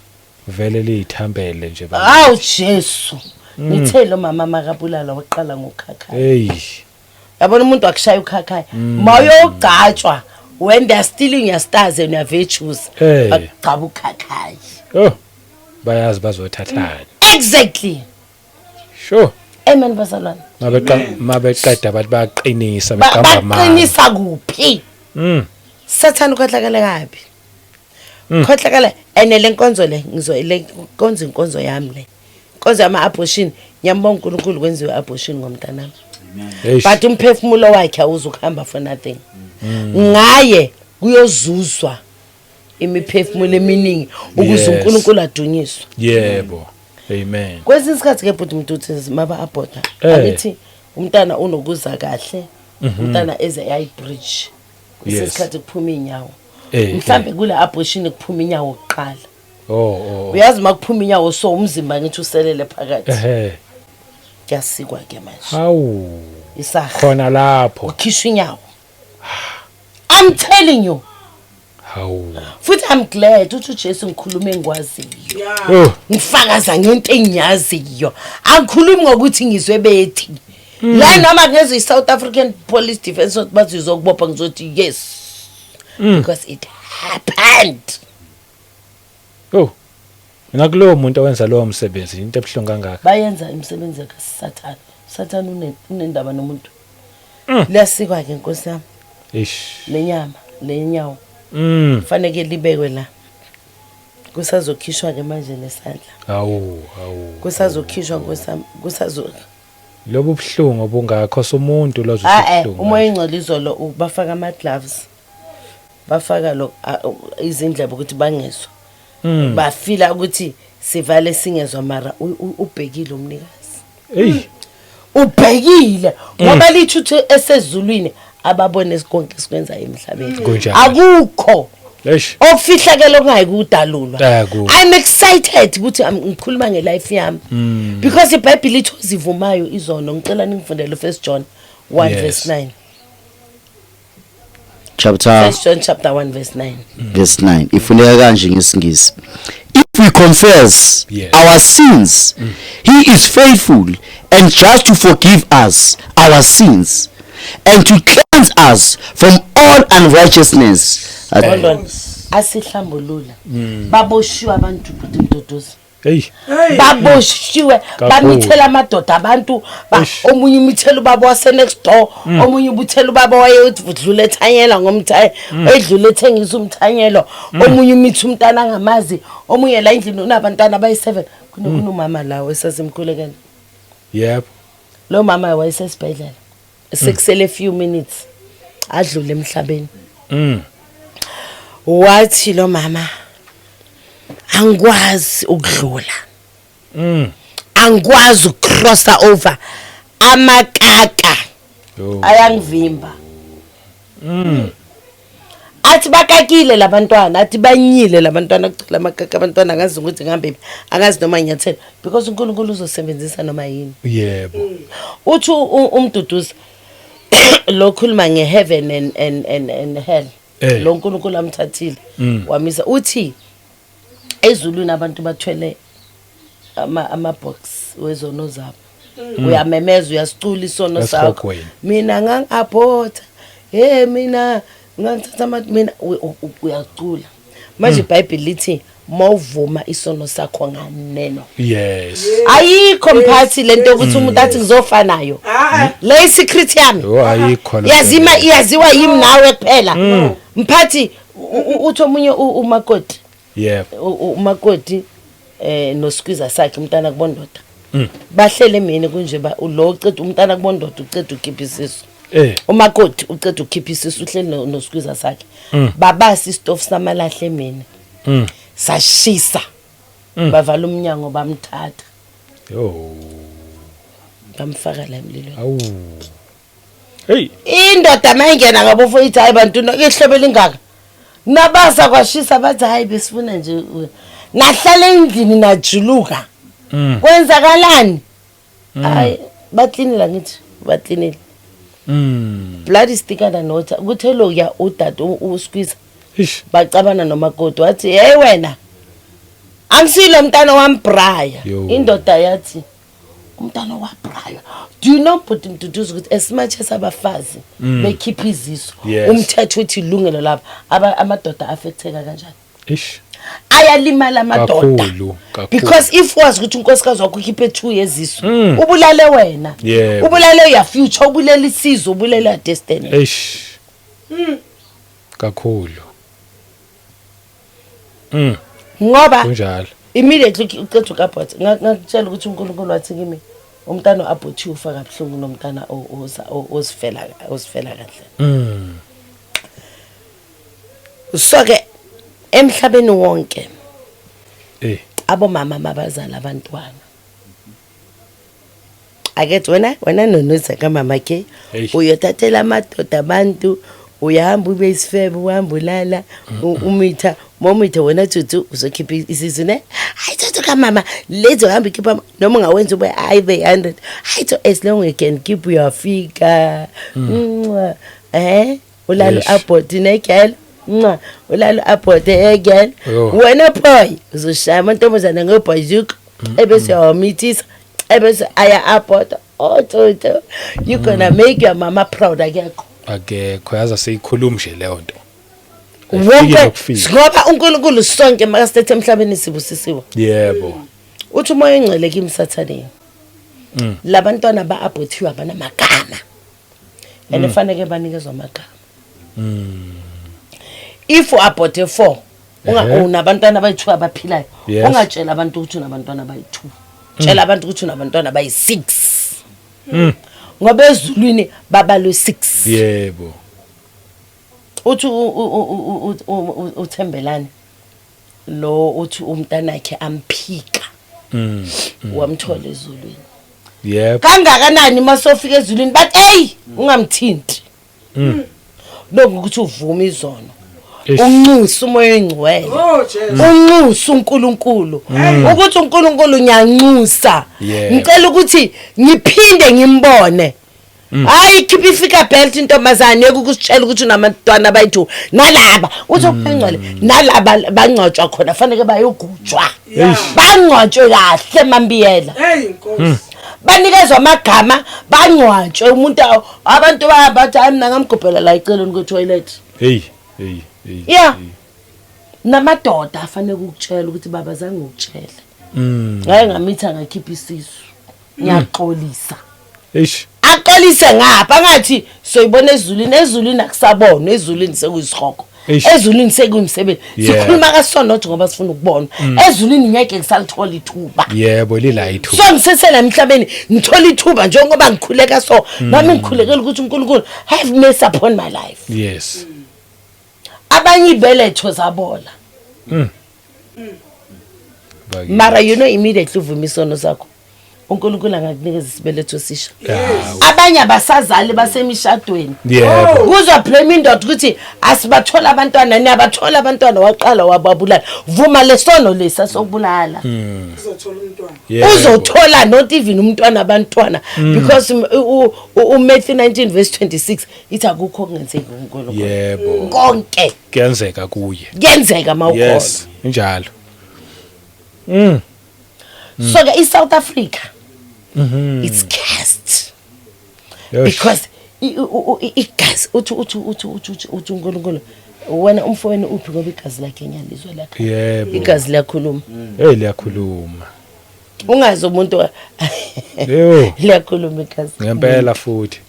Vele liyithambele nje baba. Awu Jesu. Ngithe lo mama makabulala waqala ngokhakhayi. Hey. Yabona umuntu akushaya ukhakhayi. Mawuyogcatshwa when they are stealing your stars and your virtues. Eh. Bakugcaba ukhakhayi. Oh. Bayazi bazothathana. Exactly. Sure. Amen bazalwane. Mabeqeda bathi bayaqinisa beqamba amanga. Baqinisa kuphi? Sathana ukhohlakala kabi. Khohlakala ene le nkonzo le ngizo le nkonzo inkonzo yami le. Inkonzo yama abortion ngiyambonga uNkulunkulu kwenziwe abortion ngomntanami. Eish. But umphefumulo wakhe awuzukuhamba for nothing. Ngaye kuyozuzwa imiphefumulo eminingi ukuze uNkulunkulu adunyiswe. Yebo. Amen. Kwesinye isikhathi ke bhuti Mduduzi maba abhota angithi umntana unokuza kahle, umntana eze yayi bridge. Kwesinye isikhathi kuphuma inyawo. Mhlambe kule abortion kuphuma inyawo kuqala. Oh. Uyazi makuphuma inyawo so umzimba ngithi uselele phakathi. Kuyasikwa ke manje. Hawu. Isaha. Khona lapho. Ukhishwa inyawo. I'm telling you. Hawu. Futhi I'm glad ukuthi uJesu ngikhulume engikwaziyo. Oh. Ngifakaza ngento engiyaziyo. Angikhulumi ngokuthi ngizwe bethi. La noma ngezwe iSouth African Police Defence Force bathi izokubopha ngizothi yes. Because it happened. Oh. Mina kulowo muntu owenza lowo msebenzi into ebuhlungu kangaka. Bayenza imisebenzi kaSathane. Sathane unendaba nomuntu. Liyasikwa ke Nkosi yami. Eish. Lenyama, lenyawo. Fanele libekwe la. Kusazokhishwa ke manje nesandla. Hawu, hawu. Kusazokhishwa Nkosi yami, kusazo Lobu buhlungu obungakho somuntu lozo buhlungu. Umoya ingcwele izolo bafaka ama gloves. Bafaka lo izindlebe ukuthi bangezwa. Bafila ukuthi sivale singezwa mara ubhekile umnikazi. Hey. Ubhekile ngoba lithi uthi esezulwini ababone konke sikwenza emhlabeni. Akukho okufihlakele okungayikudalulwa. I'm excited ukuthi ngikhuluma ngelife yami. Because iBhayibheli ithi ozivumayo izono. Ngicela ningifundele 1 John 1 verse 9. Chapter 1 John chapter 1 verse 9. Verse 9. Ifundeka kanje ngesingisi. If we confess our sins, he is faithful and just to forgive us our sins and to cleanse us from all unrighteousness. Hold on. Asihlambulula. Baboshiwe abantu bhuti Mduduzi. Hey. Baboshiwe bamithela amadoda abantu, omunye umithela ubaba wase next door, omunye ubuthela ubaba wayedlula ethanyela ngomthayi, edlula ethengisa umthanyelo, omunye umitha umntana angamazi, omunye la endlini unabantwana abayi7. Kunomama la wesasimkhulekela. Yebo. Lo mama wayesesibhedlela. Sekusele few minutes adlule emhlabeni. Wathi lo mama angikwazi ukudlula. Angikwazi ukucrossa over amakaka. Ayangivimba. Athi bakakile labantwana, athi banyile labantwana kucela amakaka abantwana angazi ukuthi ngihambe angazi noma ngiyathela because uNkulunkulu uzosebenzisa noma yini. Yebo. Uthi uMduduzi lo khuluma ngeheaven and hell. Lo uNkulunkulu amthathile wamisa uthi ezulwini abantu bathwele ama box wezono zabo. Uyamemeza uyasicula isono sakho. Mina ngangiabhotha. Hey mina ngangithatha mina uyacula. Manje iBhayibheli lithi Mawuvuma isono sakho nganeno. Yes. Ayikho mphathi lento yokuthi umuntu athi ngizofa nayo. Ah, Le secret yami. Oh, ayikho lo. Yazima iyaziwa yimi nawe kuphela. Mphathi uthi omunye umakoti. Yebo. Umakoti noskwiza sakhe umntana kubondoda. Bahlele mina kunje ba lo uceda umntana kubondoda uceda ukhipha isisu. Umakoti uceda ukhipha isisu uhleli noskwiza sakhe. Babasa isitofu samalahle mina. Sashisa. Bavala umnyango bamthatha. Yo. Bamfaka la emlilweni. Awu. Hey. Indoda mayingena ngabofo ithi hayi bantu ihlobo lingaka. Nabasa kwashisa bathi hayi besifuna nje nahlala endlini najuluka. Kwenzakalani? Hayi baklinile ngithi baklinile. Blood is thicker than water. Kuthe lo ya udade usqueeze. Ish. Bacabana nomakoti wathi hey wena angisilo umntana wambraya. Indoda yathi umntana wabraya. Do you know but Mduduzi ukuthi as much as abafazi bekhipha izisu umthetho uthi ilungelo labo amadoda affecteka kanjani? Ish. Ayalimala amadoda. Because if was ukuthi unkosikazi wakho ukhiphe 2 yezisu ubulale wena. Ubulale your future, ubulele isizwe, ubulele your destiny. Ish. Kakhulu. Ngoba kunjalo. Immediately uqeda ukabhot ngakutshela ukuthi uNkulunkulu wathi kimi umntana oabhothiwe ufa kabuhlungu nomntana ozifela kahle. So ke emhlabeni wonke abomama mabazala abantwana. Akethi wena nonuza kamama ke uyothathela amadoda abantu uyahamba ube isifebe uhamba ulala umitha momitha wena tsutsu uzokhipha isisu ne hayi tsutsu kamama lezo hamba ikhipha noma ungawenza ube hayi be 100 hayi so as long you can keep your figure ulalo abort ne girl ulalo abort girl wena boy uzoshaya amantombazana ngebhazuka ebese uyawamithisa ebese aya abort. Oh tsutsu you gonna make your mama proud akekho. Akekho yaza seyikhuluma nje leyo nto. Wonke ngoba uNkulunkulu sonke makasilethe emhlabeni sibusisiwe. Yebo. Uthi umoya engcwele kimi Sathane. Labantwana ba-abortiwe abanamagama. And fanele banikezwe amagama. If u-aborte 4 unabantwana abayi-2 abaphilayo, ungatshela abantu ukuthi unabantwana abayi-2. Tshela abantu ukuthi unabantwana abayi-6. Ngoba ezulwini babalwe 6. Yebo. Uthi uThembelani lo uthi umntanakhe amphika. Wamthola ezulwini. Yebo. Kangakanani masofika ezulwini bathi hey ungamthinti. Lokhu ukuthi uvume izono. Unxusa umoya oyingcwele. Oh Jesu. Unxusa uNkulunkulu. Ukuthi uNkulunkulu ngiyanxusa. Ngicela ukuthi ngiphinde ngimbone. Hayi khipha ifika belt intombazane yokusitshela ukuthi unabantwana abayi-2 nalaba uthi okungcwele nalaba bangcwatshwa khona fanele bayogujwa. Bangcwatshwe kahle mambiyela. Hey Nkosi. Banikezwa amagama bangcwatshwe umuntu abantu bathi hayi mina ngamgubhela la eceleni kwe toilet. Hey hey hey. Yeah. Namadoda afanele ukutshela ukuthi baba zange ukutshela. Ngaye ngamitha ngakhipha isisu. Ngiyaxolisa. Eish. Axolise ngapha angathi soyibona ezulwini, ezulwini akusabonwa, ezulwini sekuyisihogo. Ezulwini sekuyimsebenzi. Sikhuluma kasona ngoba sifuna ukubona. Ezulwini ngeke ngisalithola ithuba. Yebo lila ithuba. So ngisesela emhlabeni ngithola ithuba njengoba ngikhuleka so nami ngikhulekela ukuthi uNkulunkulu have mercy upon my life. Yes. Abanye ibeletho zabola. Mara you know immediately uvuma isono sakho. uNkulunkulu angakunikeza isibeletho sisha. Abanye abasazali basemishadweni. Yebo. Kuzwa blame indoda ukuthi asibathola abantwana niyabathola abantwana waqala wababulala. Vuma lesono lesa sokubulala. Uzothola umntwana. Uzothola not even umntwana abantwana because uMatthew 19 verse 26 ithi akukho okungenzeki kuNkulunkulu. Yebo. Konke kuyenzeka kuye. Kuyenzeka mawukholwa. Yes, injalo. So ke iSouth Africa it's cursed. Because igazi uthi uthi uthi uthi uthi uNkulunkulu Wena umfowenu uphi ngoba igazi lakhe ngiyalizwa lakhe. Yebo. Igazi liyakhuluma. Hey liyakhuluma. Ungazi umuntu Yebo. liyakhuluma igazi. Ngempela futhi.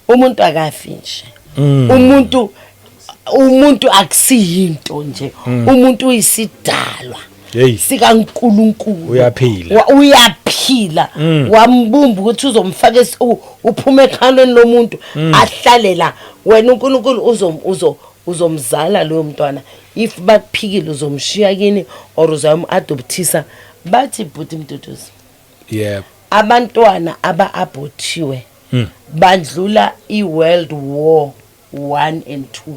Umuntu akafi nje. Umuntu akusiyinto nje. Umuntu uyisidalwa. Hey. sikaNkuluNkulu. Uyaphila. Uyaphila. Wambumba ukuthi uzomfaka uphume ekhalweni lomuntu ahlale la. Wena uNkulunkulu uzomzala loyo mntwana. If bakuphikile uzomshiya kini or uzayomadoptisa. Bathi bhuti Mduduzi. Yebo. Abantwana aba-abortiwe bandlula i-World War 1 and 2.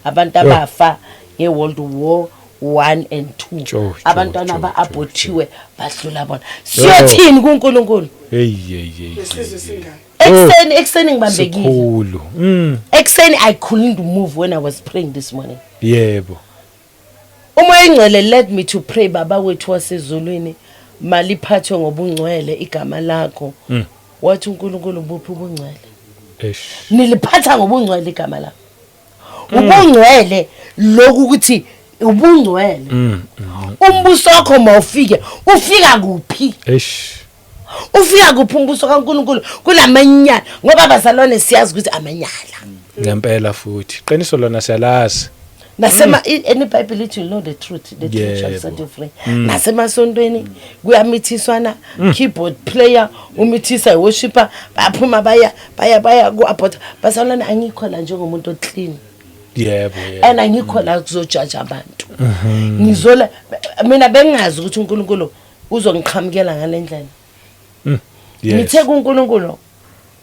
Abantu abafa nge-World War 1 and 2. Abantwana aba-abortiwe badlula bona. Siyothini kuNkulunkulu? Hey hey hey. Ekseni ngibambekile. Sikhulu. Ekseni I couldn't move when I was praying this morning. Yebo. Umoya Ingcwele led me to pray. Baba wethu wasezulwini, maliphathwe ngobungcwele igama lakho. Wathi uNkulunkulu buphi ubungcwele? Eish. Niliphatha ngobungcwele igama lakho. Ubungcwele lokhu ukuthi ubungcwele. Umbuso wakho mawufike, ufika kuphi? Eish. Ufika kuphi umbuso kaNkulunkulu kulamanyala? Ngoba abazalwane siyazi ukuthi amanyala. Ngempela futhi. Qiniso lona siyalazi. Nasema eBhayibheli ithi you know the truth, the truth shall set you free. Nasemasontweni kuyamithiswana, keyboard player umithisa iworshipper, baphuma baya ku-abort. Bazalwane angikho la njengomuntu oclean. Yebo yebo. And angikho la kuzojaja abantu. Ngizola mina bengazi ukuthi uNkulunkulu uzongiqhamukela ngalendlela. Ngithe kuNkulunkulu,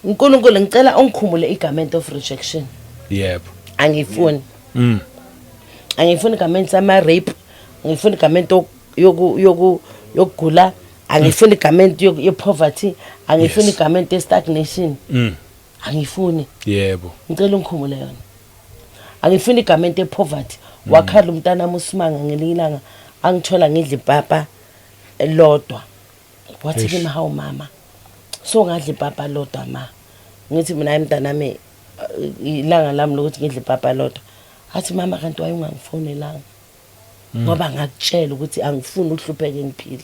uNkulunkulu ngicela ungikhumule igarment of rejection. Yebo. Angifuni. Angifuni garment sama rape, angifuni garment yokugula, angifuni garment ye poverty, angifuni garment ye stagnation. Angifuni. Yebo. Ngicela ungikhumule yona. Angifuni garment ye poverty. Wakhala umntana uSimanga ngelinye ilanga angithola ngidla ipapa lodwa. Wathi kimi hawu mama, so ngadla ipapa lodwa ma. Ngithi mina mntanami ilanga lami lokuthi ngidle ipapa lodwa. Athi mama kanti waye ungangifonelanga ngoba ngakutshela ukuthi angifuni uhlupheke ngiphila.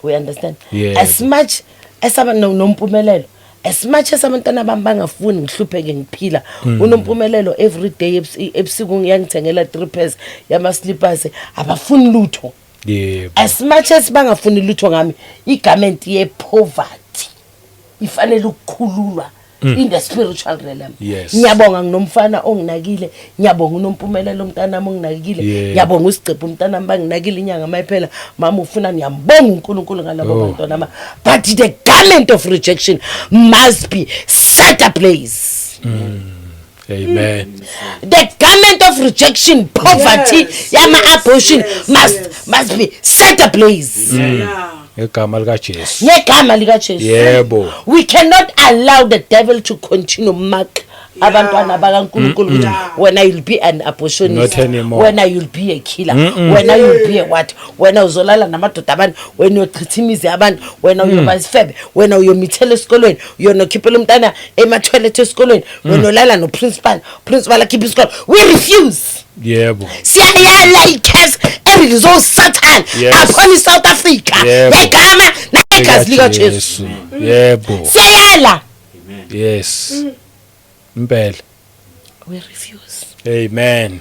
We understand? Yeah. As much as abanompumelelo, as much as abantwana bami bangafuni ngihlupheke ngiphila, unompumelelo every day ebusuku ngiyangithengela 3 pairs yama slippers, abafuni lutho. Yebo. As much as bangafuni lutho ngami, igarment ye poverty ifanele ukukhululwa in the spiritual realm. Yes. Ngiyabonga nginomfana onginakile, ngiyabonga unompumelelo umntanami onginakile, ngiyabonga uSigcebhe umntanami banginakile inyanga mayiphela, mama ufuna ngiyambonga uNkulunkulu ngalabo bantwana bami. But the garment of rejection must be set ablaze. Amen. The garment of rejection, poverty, yama abortion must be set ablaze. Ngegama lika Jesu. Ngegama lika Jesu. Yebo. We cannot allow the devil to continue mark abantwana bakaNkulunkulu ukuthi wena you'll be an abortionist, wena you'll be a killer, wena you'll be a what, wena uzolala namadoda abantu, wena uyochitha imizi yabantu, wena uyoba isifebe, wena uyomithela esikolweni, uyonokhiphela umntana ema-toilet esikolweni, wena ulala no-principal, principal akhiphe isikolo. We refuse. Yebo. Siyayala i-curse erizoSatan upon South Africa. Ngegama negazi lika Jesu. Yebo. Siyayala. Yes. Impela. We refuse. Amen.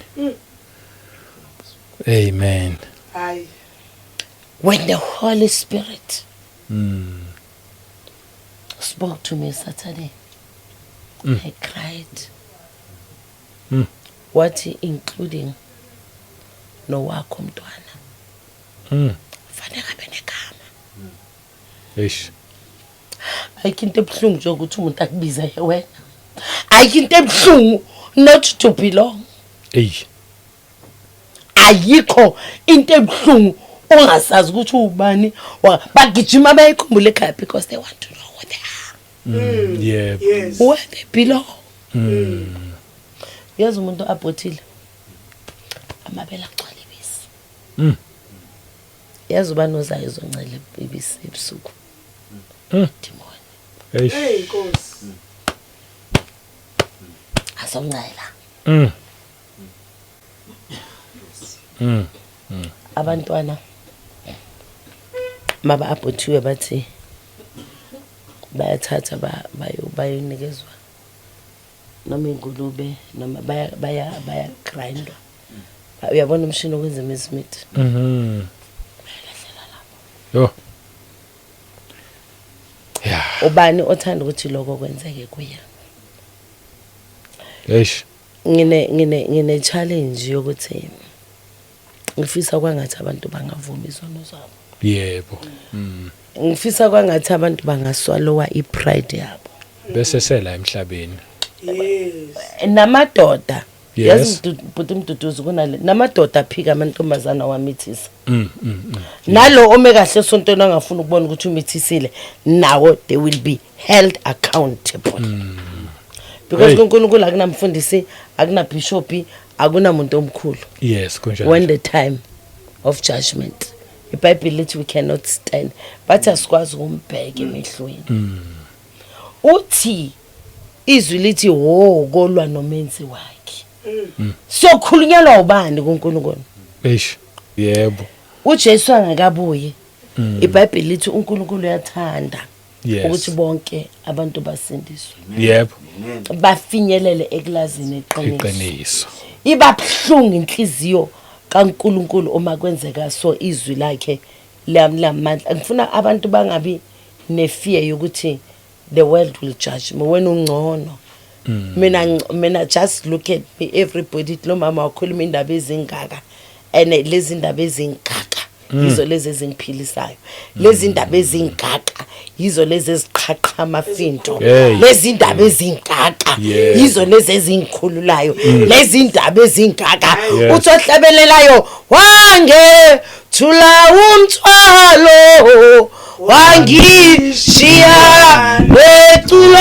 Amen. Aye. When the Holy Spirit spoke to me Saturday, I cried. What including nowakho mntwana. Fanele abe negama. Eish. Ayikho into ebuhlungu nje ukuthi umuntu akubize wena. Ayikho into ebuhlungu not to belong. Ey. Ayikho into ebuhlungu ongasazi ukuthi ubani, bagijima bayikhumbule ekhaya because they want to know who they are. Yebo. Yes. Where they belong. Yazi umuntu abhothile amabele agcwala ibisi. Yazi ubani ozayo ezoncela ibisi ebusuku? Demon. Eish. Hey Nkosi. Azoncela. Abantwana maba abhothiwe bathi bayathatha bayonikezwa noma ingulube noma baya baya baya grindwa. Uyabona umshini okwenza imismith. Yo. Yeah. Ubani othanda ukuthi lokho kwenzeke kuye? Eish. Ngine challenge yokuthi ngifisa kwangathi abantu bangavuma izono zabo. Yebo. Ngifisa kwangathi abantu bangaswallowa ipride yabo. Bese sela emhlabeni. Yes. Namadoda. Yes. Yazi bhuti Mduduzi, kunale namadoda aphika amantombazana wamithisa. Nalo ome kahle esontweni angafuni ukubona ukuthi umithisile, nawo they will be held accountable. Because Hey. kuNkulunkulu akunamfundisi, akunabishop, akunamuntu omkhulu. Yes, kunjalo. When the time of judgment, iBhayibheli lithi we cannot stand, bathi asikwazi ukumbheka emehlweni. Uthi izwi lithi wo kolwa nomenzi wakhe. Siyokhulunyelwa ubani kuNkulunkulu? Eish. Yebo. uJesu angakabuyi, iBhayibheli lithi uNkulunkulu uyathanda ukuthi bonke abantu basindiswe, bafinyelele ekulazini iqiniso. Iqiniso. Iba buhlungu inhliziyo kaNkulunkulu uma kwenzeka so. Izwi lakhe lamandla. Ngifuna abantu bangabi nefear yokuthi the world will judge me. Wena ungcono, mina just look at me, everybody, lo mama wakhuluma indaba ezingaka, and lezi ndaba ezingaka yizo lezi ezingiphilisayo, lezi ndaba ezingaka yizo lezi eziqhaqha amafindo, Hey. lezi ndaba ezingaka yizo lezi ezingikhululayo, lezi ndaba ezingaka. Uthi ohlabelelayo, wange thula umthwalo, wangishiya neculo.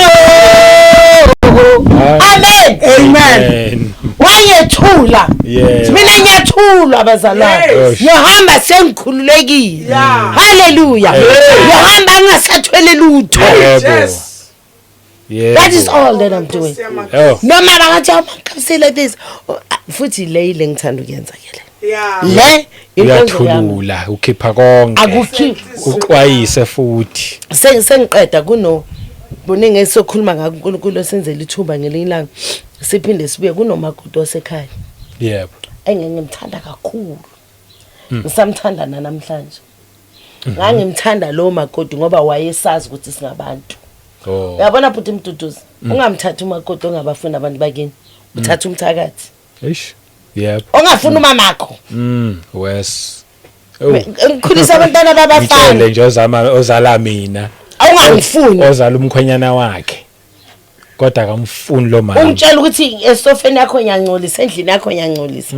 Amen. Amen. Wayethula. Mina ngiyathulwa, abazalwane. Ngihamba sengikhululekile. Haleluya. Ngihamba ngingasathwele lutho. That is all that I'm doing. Oh. Noma bangathi amakhamsile like this. Oh, ah, futhi le ngithanda ukuyenza ke le. Le inkonzo yami. Uyathulula, ukhipha konke. Akukhiphi. Uxwayise futhi. Sengiqeda kuno kuningi esokhuluma ngakho. uNkulunkulu osenzela ithuba ngelinye ilanga siphinde sibuye kunomakoti wasekhaya engingimthanda kakhulu. Ngisamthanda namhlanje. Ngangimthanda lo makoti ngoba wayesazi ukuthi singabantu. Uyabona bhuti Mduduzi, ungamthathi umakoti ongabafuni abantu bakini, uthatha umthakathi. Eish. Yebo. Ongafuni umamakho. Wes. Oh. Ngikhulisa abantwana babafana. Ngitshele nje ozama ozala mina. Awungangifuni. Ozala umkhwenyana wakhe. Kodwa akamfuni lo mama. Ungitshela ukuthi esofeni yakho ngiyangcolisa, endlini yakho ngiyangcolisa.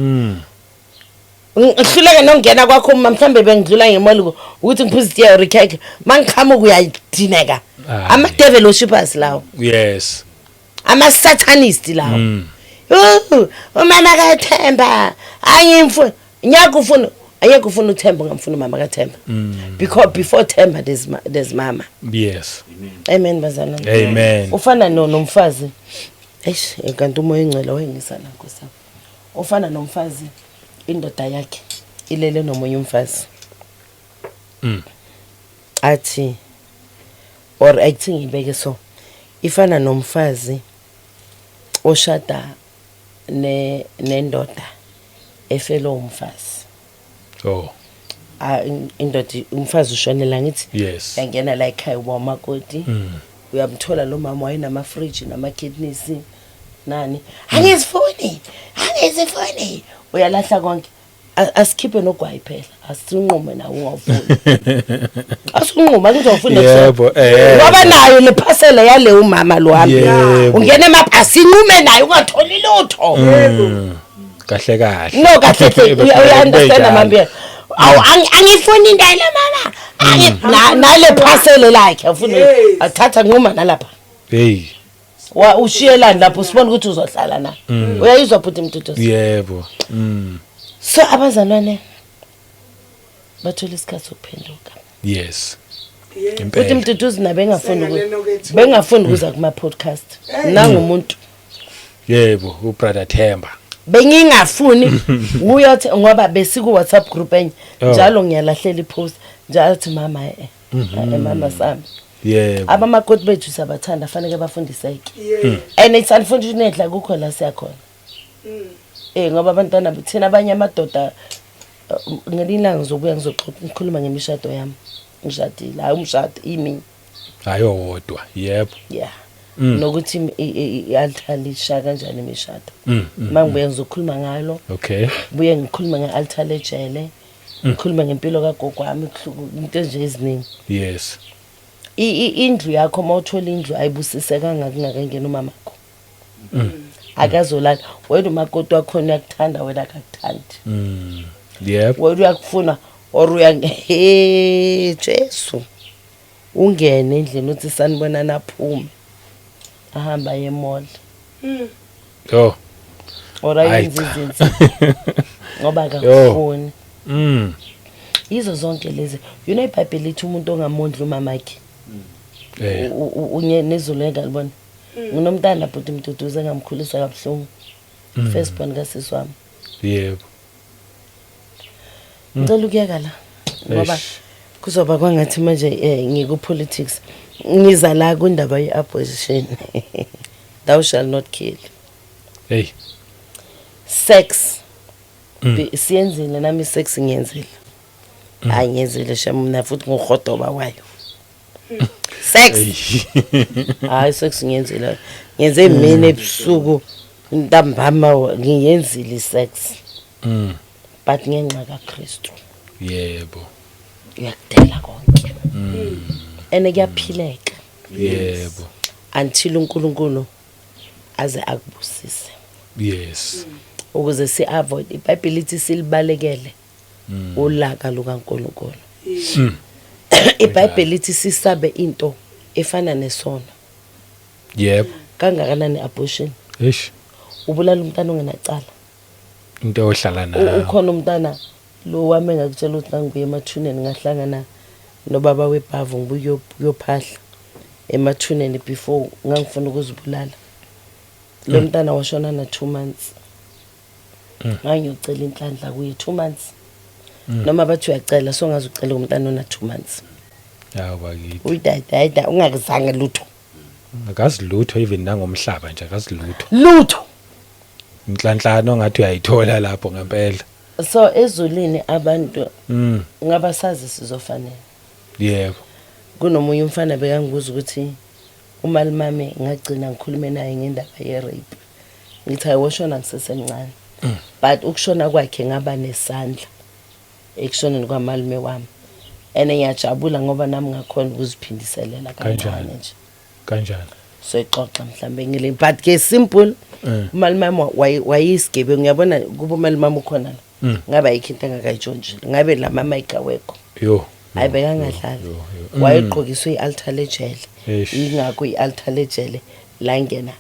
Ngihluleke nokungena kwakho uma mhlambe bengidlula ngemali ukuthi ngiphuze itiye or ikhekhe, mangiqhamuka uyadineka. Ayi. Ama-devil worshippers lawo. Ama-satanist lawo. Umama kaThemba angimfuni, ngiyakufuna ufuna, angeke ufuna uThemba ungamfuni umama kaThemba, because before Themba there's mama. Amen, bazalwane. Amen. Ufana no nomfazi, eish, kanti umoya engcwele wayengisana, Nkosi yami. Ufana nomfazi indoda yakhe ilele nomunye umfazi, athi, or akuthi ngibeke so, ifana nomfazi oshada ne nendoda efelwe umfazi. Ah, indoda, umfazi ushonela, ngithi yangena la ekhaya uba umakoti, uyamthola lo mama wayenama-fridge nama-kidneys nani, angizifuni, angizifuni, uyalahla konke. Asikhiphe nogwayi phela, asinqume nawe ungawufuni, asinqume angizofuna. Yebo, eh. Ngoba nayo le phasela yale umama lo wami ungena emapha, asinqume naye ungatholi lutho. Kahle kahle. No, kahle kahle, uya-understand. Benjalo. Mambiyela, awu, angifuni into yale mama. Nale phasele lakhe afuna athatha nquma nalapha. Hey. Wa ushiyelani lapho, sibona ukuthi uzohlala na. Uyayizwa bhuti Mduduzi? Yebo. So abazalwane bathola isikhathi sokuphenduka. Futhi Impela. Mduduzi, nabengafuni Sengalelo-ke bengafuni ukuza kuma podcast. Nangumuntu Yebo, ubrother Themba. Bengingafuni uyothi ngoba besiku WhatsApp group enye. Oh. Njalo ngiyalahlela ipost njalo athi mama mama sami. Yebo. Abamakoti bethu siyabathanda, fanele bafundiseke. Yeah. And it's unfortunately akukho la siyakhona. Ngoba abantwana thina abanye amadoda, ngelinye ilanga ngizobuya ngizoxoxa ngikhuluma ngemishado yami. Ngishadile, hayi umshado imi. Hayi owodwa. Yebo. Yeah. Nokuthi i-altar lisha kanjani imishado. Mangibuye ngizokhuluma ngalo. Okay. Buye ngikhulume nge-altar lejele. Ngikhulume ngempilo kagogo wami, into nje eziningi. Yes. Indlu yakho mawuthola indlu ayibusisekanga kungakangena umamakho. Akazolala. Wena umakoti wakhona uyakuthanda, wena akakuthandi. Yebo. Wena uyakufuna or uya, he Jesu. Ungene endlini uthi sanibonana, aphume. Ahamba aye emall. Yo. Or Hayi ayenze cha. izinto ngoba akakufuni. Yizo zonke lezi. You know iBhayibheli lithi umuntu ongamondli umamakhe. Unye nezulu engalibona. Nginomntana bhuti Mduduzi engamkhulisa kabuhlungu. First born kasisi wami. Yebo. Ngicela ukuyeka la ngoba Eish. kuzoba kwangathi manje ngiku politics. Ngiza la kundaba ye-abortion. Thou shall not kill. Hey. Sex. Siyenzile nami sex ngiyenzile. Hayi ngiyenzile shem mina futhi nguhodoba wayo. Sex. Hayi sex ngiyenzile. Ngiyenze mina ebusuku ntambama ngiyenzile sex. But ngenxa kaKristu. Yebo. Uyakudela konke. Ene kuyaphileka. Yebo. Until uNkulunkulu aze akubusise. Yes. Ukuze si avoid iBhayibheli lithi silibalekele ulaka lukaNkulunkulu. IBhayibheli lithi sisabe into efana nesono. Yebo. Kangakanani abortion? Eish. Ubulala umntana ongenacala. Into ohlala nayo. Ukhona umntana lo wami engakutshela ukuthi ngangibuye emathuneni ngahlangana nobaba webhavu ngibuye uyophahla emathuneni before ngangifuna ukuzibulala. Lo mntana washona na 2 months. Ngangiyocela inhlanhla kuye 2 months. Noma bathi uyacela so ngaze ucele umntana ona 2 months. Yawo bakithi. Uyidayida ungakuzange lutho. Akazi lutho even nangomhlaba nje akazi lutho. Lutho. Inhlanhlano ngathi uyayithola lapho ngempela. So ezulwini abantu ngabasazi sizofanele. Yebo. Kunomunye umfana bekangibuza ukuthi umalimame ngagcina ngikhulume naye ngendaba ye rape. Ngithi ayiwoshona ngisesemncane. But ukushona kwakhe ngaba nesandla ekushoneni kwamalume wami. Ene ngiyajabula ngoba nami ngakhona ukuziphindiselela kancane Kanjani? nje. Kanjani? So ixoxa mhlambe ngile but ke simple umalimame wayisigebengu uyabona kuba umalimame ukhona la. Ngabe ayikho into engakayitshontshi. Ngabe la mama ayikawekho. Yo. Hayi bekangadlali. Yo, yo. Wayegqokiswe i-altar lejele. Eish. Ingakho i-altar lejele langena.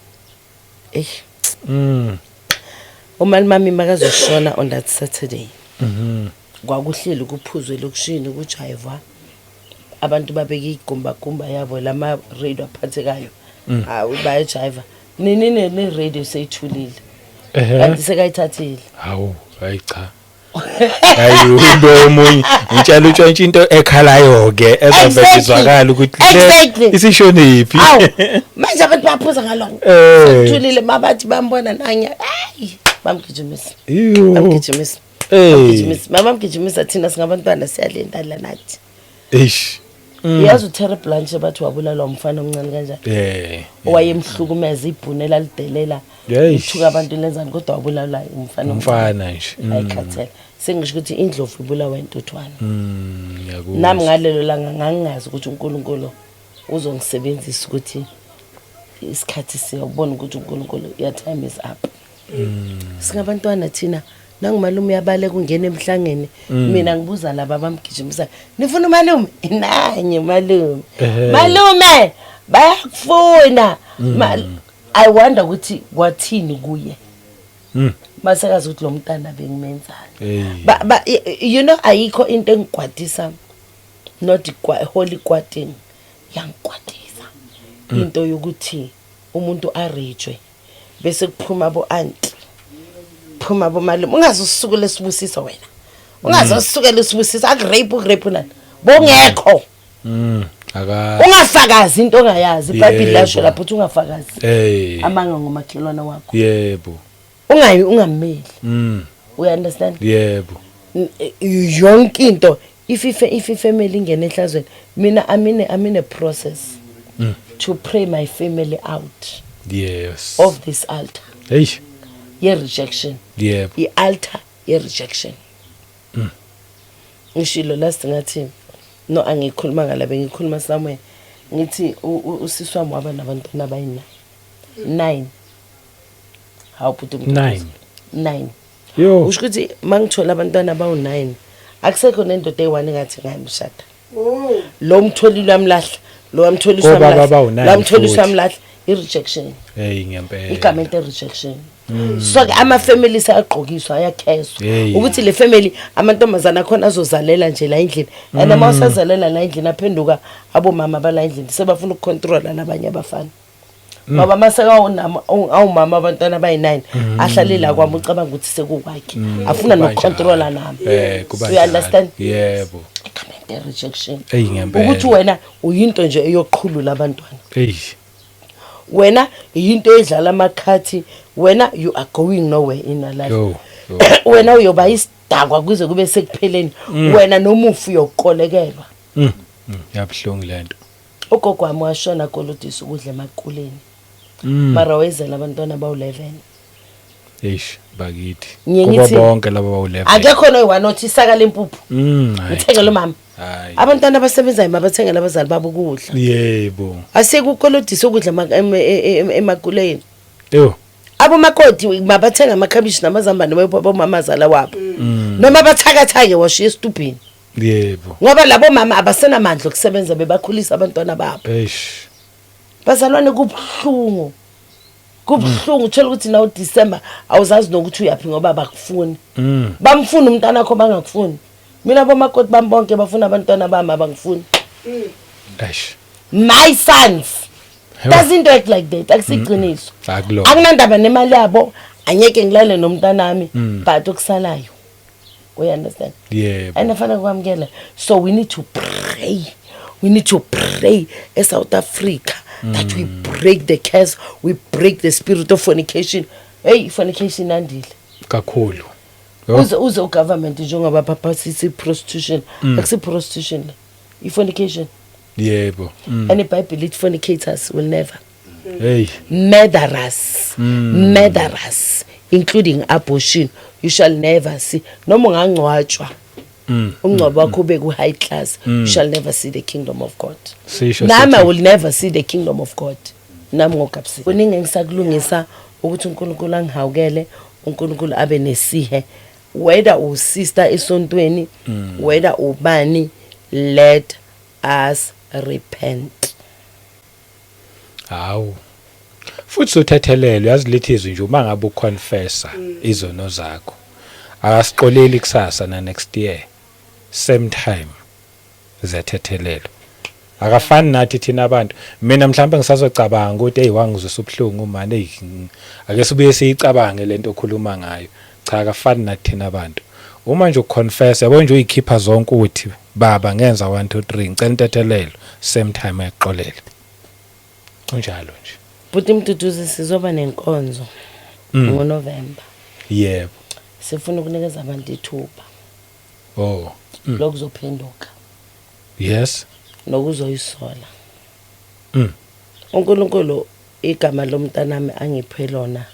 Umalimami makazoshona on that Saturday. Kwakuhleli kuphuzwe lokushini kujayivwa. Abantu babeke igumba gumba yabo lama radio aphathekayo. Hawu bayajiva. Nini ne radio seyithulile. Kanti sekayithathile. Hawu, hayi cha. Hayi into omunye ngitshela utshontshe into ekhalayo ke ezobe izwakala ukuthi le isishoniphi. Awu, manje abantu baphuza ngalokho. Sekuthulile mabathi bambona nanya. Hayi, bamgijimisa. Iyo. Bamgijimisa. Bamgijimisa. Mama bamgijimisa thina singabantwana siyalinda la nathi. Eish. Uyazi uTerry Blanche bathi wabulalwa umfana omncane kanjani? Owayemhlukumeza ibhune elalidelela. Ithuka abantu lenzani kodwa wabulalwa umfana omncane. Umfana nje. Ayikhathele. Sengisho ukuthi indlovu ibulawa intuthwane. Ngiyakuzwa. Nami ngalelo langa ngangingazi ukuthi uNkulunkulu uzongisebenzisa ukuthi isikhathi siyabona ukuthi uNkulunkulu your time is up. Singabantwana thina nangumalume uyabaleka ungena emhlangeni. Mina ngibuza laba abamgijimisa nifuna umalume? Nanye malume. Malume bayakufuna. I wonder ukuthi kwathini kuye. Masekazi ukuthi lo mntana bengimenzani. Ba you know ayikho into engigwadisa not holy kwatini yangikwatisa. Into yokuthi umuntu arejwe Bese kuphuma bo auntie, phuma bo malume. Ungaze usukele isibusiso wena, ungaze usukele isibusiso. Akurape, ukurape nani bongekho. Aka Ungafakazi into ongayazi. IBhayibheli lasho lapho ukuthi ungafakazi amanga ngomakhelwane wakho. Ungayi, ungameli. We understand? Yebo. Yonke into, if ifamily ingene ehlazweni, mina I'm in a process to pray my family out of this altar ye rejection. I-altar ye rejection. Ngishilo last, ngathi no, angikhuluma ngalabe, ngikhuluma somewhere, ngithi usisi wami waba nabantwana abayi-9, nine. Hawu bhuti. Nine. Nine. Yo. Usho ukuthi uma ngithola abantwana abawu-9, akusekho nendoda eyi-one engathi ngayimshada. Lo mtholile uyamlahla, lo wamtholisa Kobaba uyamlahla, abawu-nine lo wamtholisa futhi. uyamlahla. I-rejection. Hey, ngempela. Igama into rejection. So ke ama-families ayagqokiswa, ayakheswa ukuthi le family, amantombazane akhona azozalela nje la endlini, and uma usazalela la endlini, aphenduka abomama bala endlini, sebafuna ukucontrola labanye abafana, ngoba mase awumama abantwana abayi-9, ahlale la kwami, ucabanga ukuthi sekukwakhe, afuna Kuba nokucontrola njalo. nami. Kuba You njalo. understand? Yebo. Igama into rejection. Eyi, ngempela. Ukuthi wena uyinto nje eyoqhulula abantwana. Wena yinto edlala amakhathi. Wena, you are going nowhere in your life. Yo. Yo. Wena uyoba isidakwa kuze kube sekupheleni. Wena nomufi uyokukolekelwa. Yabuhlungu lento. Ugogo wami washona kolodisa ukudla emakuleni, mara wayezela abantwana bawu-11. Eish, bakithi. Ngiye Kubo bonke laba bawu-11. Akekho noyi-one othi isaka lempuphu Hayi. ngithengele umama. Hayi. Abantwana abasebenzayo mabathengele abazali babo ukudla. Asekukolodisa ukudla emakuleni. Yo. Abomakoti mabathenga amakhabishi namazambane bomamazala wabo, noma bathakathake washiya esitubhini, ngoba labo mama abasenamandla okusebenza, bebakhulisa abantwana babo. Bazalwane, kubuhlungu, kubuhlungu. Uthola ukuthi nawu December awuzazi nokuthi uyaphi, ngoba bakufuni. Bamfuna umntana wakho, bangakufuni. Mina bomakoti bami bonke bafuna abantwana bami, abangifuni. My sons doesn't work like that. Akusiqiniso. Akulona. Akunandaba nemali yabo, angeke ngilale nomntanami, but okusalayo, we understand? Yebo. And afana kwamukela. So we need to pray, we need to pray eSouth Africa that we break the curse, we break the spirit of fornication. Hey, fornication andile. Kakhulu. Yo. Uze ugovernment, njengoba baphasisa prostitution, akusi prostitution le, i-fornication. And iBhayibheli lithi fornicators will never, Hey. murderers, murderers, including abortion, you shall never see, noma ungangcwatshwa, umngcwabo wakho ube ku-high class, you shall never see the kingdom of God. Sisho Nami I sithi will never see the kingdom of God. Nami ngogabsile, kuningi engisakulungisa, ukuthi uNkulunkulu angihawukele, uNkulunkulu abe nesihe. Whether usister esontweni, whether ubani, let us repent. Hawu. Futhi sothethelelo, yazi lithi izwi nje, uma ngabe uconfessa izono zakho, akasixoleli kusasa na next year same time, ziyathethelelwa. Akafani nathi thina abantu. Mina mhlawumbe ngisazocabanga ukuthi hey, wangizwisa ubuhlungu manje, hey, ake sibuye siyicabange lento okhuluma ngayo. Cha, akafani nathi thina abantu. Uma nje uconfess, yabo nje, uyikhipha zonke, uthi baba ngenza 1 2 3, ngicela intethelelo, same time uyaxolela, kunjalo nje. Buti Mduduzi, sizoba nenkonzo ngoNovember. Sifuna ukunikeza abantu ithuba lokuzophenduka nokuzoyisola. UNkulunkulu, igama lomntanami angiphe lona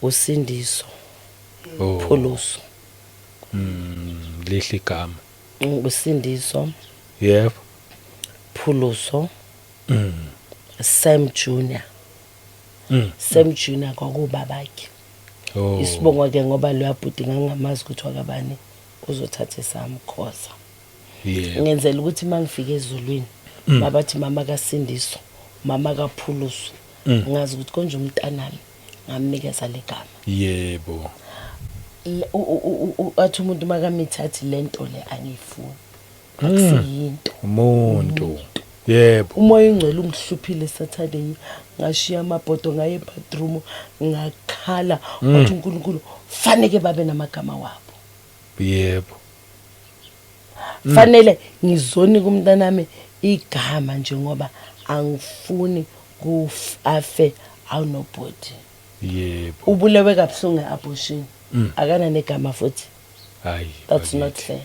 uSindiso Phuluso. Lihle igama. USindiso Phuluso Sam Junior. Sam Junior kwakubabakhe. Isibongo ke, ngoba lo yabhuti ngangamazi ukuthi wakabani, uzothatha esamkhoza. Ngenzela ukuthi mangifika ezulwini, babathi mama kaSindiso, mama kaPhuluso, ngazi ukuthi konje umntanami ngamnikeza legama. Athi umuntu makamithathi lento le angiyifuni, akusiyinto. Umuntu. Yebo. Umoya ongcwele ungihluphile Saturday, ngashiya amabhodo, ngaye ebathroom, ngakhala, wathi uNkulunkulu faneke babe namagama wabo. Fanele ngizonika umntanami igama nje ngoba angifuni afe awunobody. Ubulewe kabuhlungu nge-abortion, akana negama futhi. Hayi. That's not fair.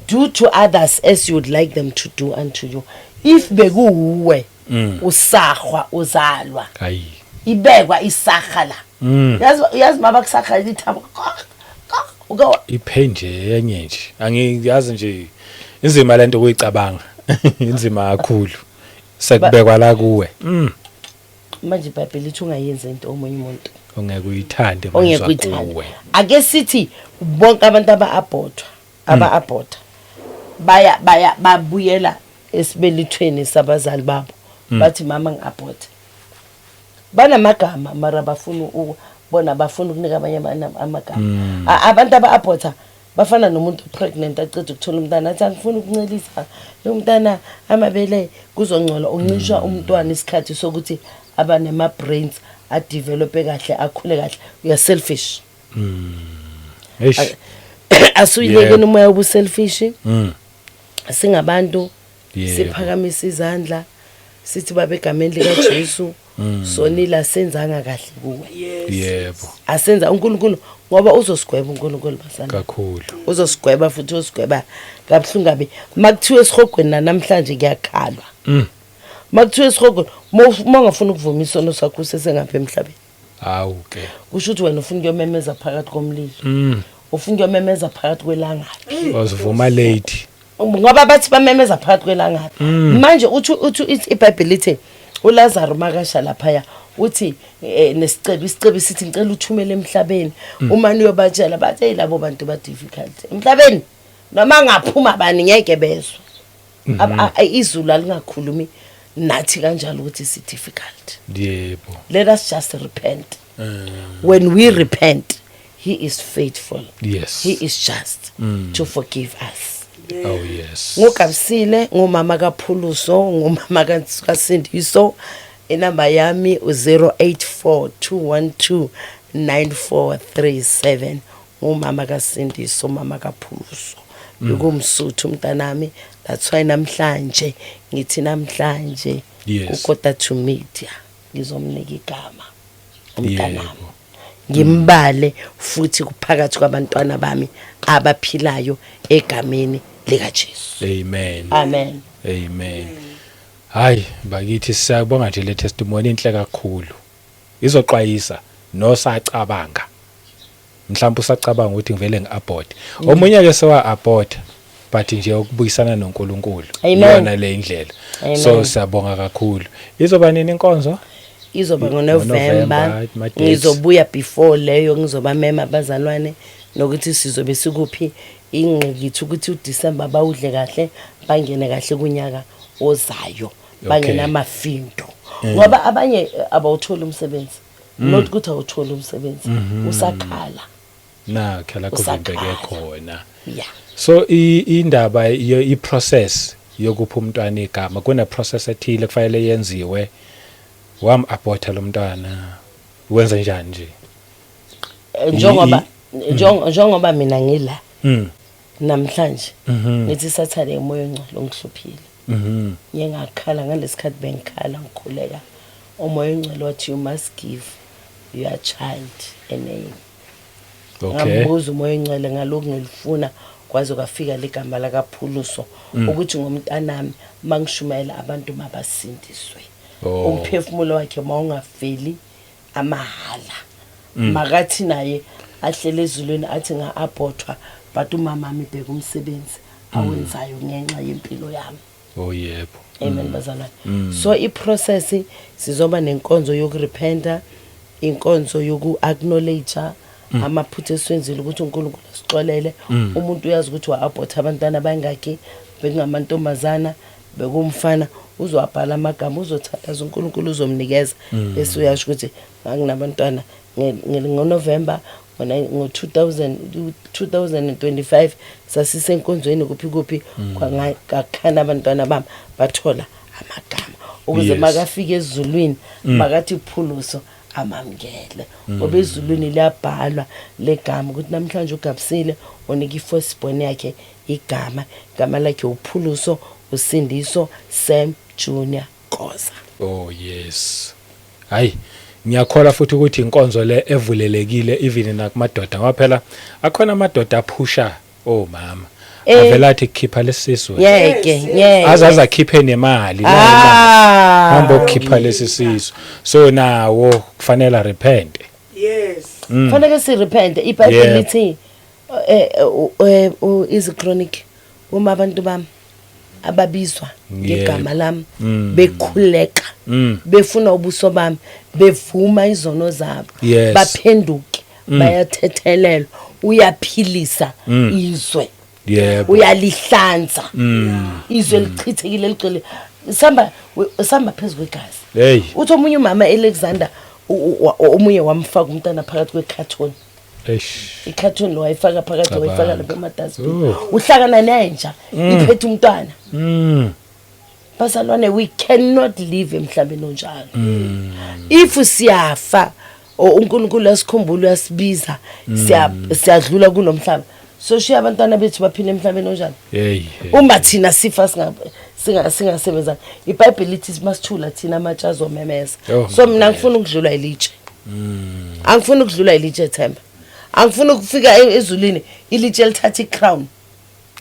Do to others as you would like them to do unto you. If bekuwuwe usahwa uzalwa, Hayi. Ibekwa isaha la, yazi, yazi maba kusaha ithambo uke Ipain nje yenye nje. Angiyazi nje, inzima lento kuyicabanga. Inzima kakhulu. Sekubekwa la kuwe. Manje iBhayibheli lithi ungayenzi into omunye umuntu Ongeke uyithande ongeke mayizwa uyithande. kuwe. Ake sithi bonke abantu aba-abortwa, aba-aborta, baya babuyela esibelithweni sabazali babo, bathi, "Mama, ngi-aborta." Banamagama, mara bafuna bona bafuna ukunika abanye abantu amagama. Abantu aba-aborta bafana nomuntu pregnant, aceda ukuthola umntana, athi, "Angifuni ukuncelisa lo mntana amabele, kuzongcola." Uncishwa umntwana isikhathi sokuthi aba nema-brains, adevelope kahle, akhule kahle. Uya selfish. Eish. Asuyilekeni umoya wobuselfish. Singabantu, siphakamisa izandla, sithi, "Babe, egameni likaJesu, sonila, senzanga kahle kuwe." Asenza uNkulunkulu, ngoba uzosigweba uNkulunkulu, basana. Kakhulu. Uzosigweba futhi uzosigweba kabuhlungu kabi. Makuthiwe esihogweni namhlanje kuyakhalwa. Makuthiwe esihogweni, uma ungafuni ukuvuma isono sakho usesengapha emhlabeni, Hawu ke. Kusho ukuthi wena ufuna ukuyomemeza phakathi komlilo, ufuna ukuyomemeza phakathi kwelangabi. Wazivuma late. Ngoba bathi bamemeza phakathi kwelangabi. Manje uthi iBhayibheli lithi uLazaro makasha laphaya, uthi nesicebi, isicebi sithi, "Ngicela uthumele emhlabeni uma niyobatshela." Bathi, "Hey, labo bantu ba difficult emhlabeni, noma ngaphuma bani ngeke bezwe." Izulu alingakhulumi nathi kanjalo ukuthi si difficult. Let us just repent. When we repent, he is faithful, he is just to forgive us. Oh yes. Ngugabisile, ngumama kaPhuluso, ngumama kaSindiso. Inamba yami u-084 212 9437. Ngumama kaSindiso, mama kaPhuluso. Bekumsuthu umntanami, that's why namhlanje ngithi, namhlanje kukota to media ngizomnika igama umntanami, ngimbale futhi kuphakathi kwabantwana bami abaphilayo egameni likaJesu. Amen. Amen. Amen. Hayi bakithi, siyabonga nje le testimony inhle kakhulu. Izoxwayisa nosacabanga. Mhlawumbe usacabanga ukuthi ngivele ngiabort. Omunye ke sewa abort, but nje ukubuyisana noNkulunkulu Amen. iyona le indlela. Amen. So siyabonga kakhulu. Izoba nini inkonzo? Izoba NgoNovember, ngoNovember. ama-dates. Ngizobuya before leyo, ngizobamema abazalwane nokuthi sizobe sikuphi, ingqikithi ukuthi uDecember bawudle kahle, bangene kahle kunyaka ozayo bangenamafindo, ngoba abanye abawutholi umsebenzi. Not ukuthi awutholi umsebenzi, usakhala. Na khala kuvimbeke Usakhala. khona. Yeah. So indaba i process yokupha umntwana igama, kuna process ethile kufanele yenziwe? Wam aborta lo mntwana, wenza njani nje? Njengoba mina ngila namhlanje, ngithi Saturday umoya ongcwele ongihluphile. Ngiye ngakhala ngalesikhathi, bengikhala, ngikhuleka, umoya ongcwele wathi, "You must give your child a name." Ngambuza umoya ongcwele ngalokhu ngilifuna, kwaze kwafika ligama lakaPhuluso, ukuthi ngomntanami mangishumayela abantu mabasindiswe. Umphefumulo wakhe mawungafeli amahala, makathi naye ahlele ezulwini athi, "Nga-abortwa, but umama wami, bheka umsebenzi awenzayo ngenxa yempilo yami." Oh yebo. Amen, bazalwane. So iprocess, sizoba nenkonzo yokurepenta, inkonzo yoku-acknowledge amaphutha esiwenzile, ukuthi uNkulunkulu asixolele. Umuntu uyazi ukuthi wa-aborta abantwana bangakhi, bekungamantombazana, bekumfana, uzowabhala amagama, uzothandaza, uNkulunkulu uzomnikeza, bese uyasho ukuthi nganginabantwana ngoNovember. Ngo-2000 2025 sasisenkonzweni kuphi kuphi, kwakakhana abantwana bami bathola amagama ukuze makafika ezulwini makathi Phuluso amamukele, ngoba ezulwini liyabhalwa legama ukuthi namhlanje uGabisile unika i-first born yakhe igama, igama lakhe uPhuluso uSindiso Sam Junior Khoza. Oh yes, hayi, ngiyakholwa futhi ukuthi inkonzo le evulelekile even nakumadoda, ngoba phela akhona amadoda aphusha omama avela athi khipha lesisu. Yeke yeke. Azaze akhiphe nemali. Hamba ukukhipha lesi sisu, so nawo kufanele repent. Fanele si-repent. IBhayibheli lithi iziChronic, uma abantu bami ababizwa ngegama lami bekhuleka, befuna ubuso bami, bevuma izono zabo, baphenduke, bayathethelelwa, uyaphilisa izwe, uyalihlanza izwe lichithekile ligcwele samba samba phezu kwegazi. Uthi omunye umama Alexander, omunye wamfaka umntana phakathi kwecarton. Icarton lo wayifaka phakathi, wayifaka lapha emadustbin. Uhlakana nenja iphethe umntwana. Bazalwane, we cannot live emhlabeni onjalo. If siyafa or uNkulunkulu asikhumbula, uyasibiza, siyadlula kulomhlaba, so shiya abantwana bethu baphile emhlabeni onjani? Hey. Uma thina sifa singasebenzanga, iBhayibheli lithi masithula thina amatshe azomemeza. So mina ngifuna ukudlula ilitshe, angifuni ukudlula ilitshe, Themba. Angifuni ukufika ezulwini ilitshe lithatha icrown.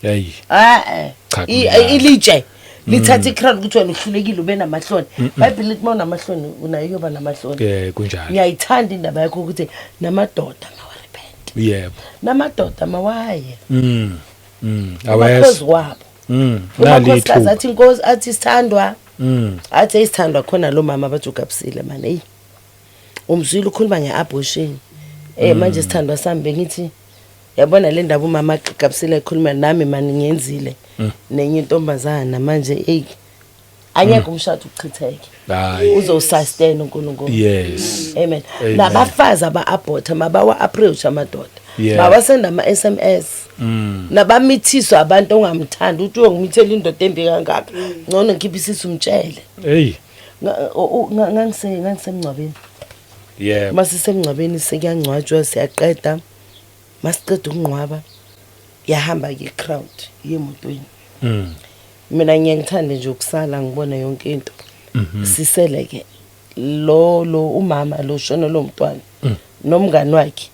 Eh. Cha, kumnandi. Ilitshe lithatha icrown ukuthi wena uhlulekile, ube namahloni. Bhayibheli lithi uma unamahloni unayo iyoba namahloni. Kunjalo. Ngiyayithanda indaba yakho ukuthi namadoda mawarepent, namadoda mawaye awes phezu kwabo. Nali Umakhosikazi ithuba. Athi inkosi, athi sithandwa, athi isithandwa khona lo mama bathi uGabisile manje, hey, umzwile ukhuluma ngeabortion, manje sithandwa sami, bengithi yabona le ndaba umama Gabisile ekhuluma nami mani, ngiyenzile nenye intombazana manje, hey, angeke umshado uchitheke. Hayi. Uzosustain uNkulunkulu. Amen. Amen. Nabafazi aba-aborta mabawa approach amadoda, mabasenda ama-SMS. Nabamithiswa abantu ongamthandi, uthi uyongimithela indoda embi kangaka, ngcono ngikhiphe isisu, umtshele. Hey. Ngangisemngcwabeni. Masisemngcwabeni, sekuyangcwatshwa, siyaqeda, masiqeda ukungcwaba yahamba-ke i-crowd yemotweni. Mina ngiye ngithande nje ukusala ngibone yonke into. Sisele ke lo umama lo shona lo mntwana nomngani wakhe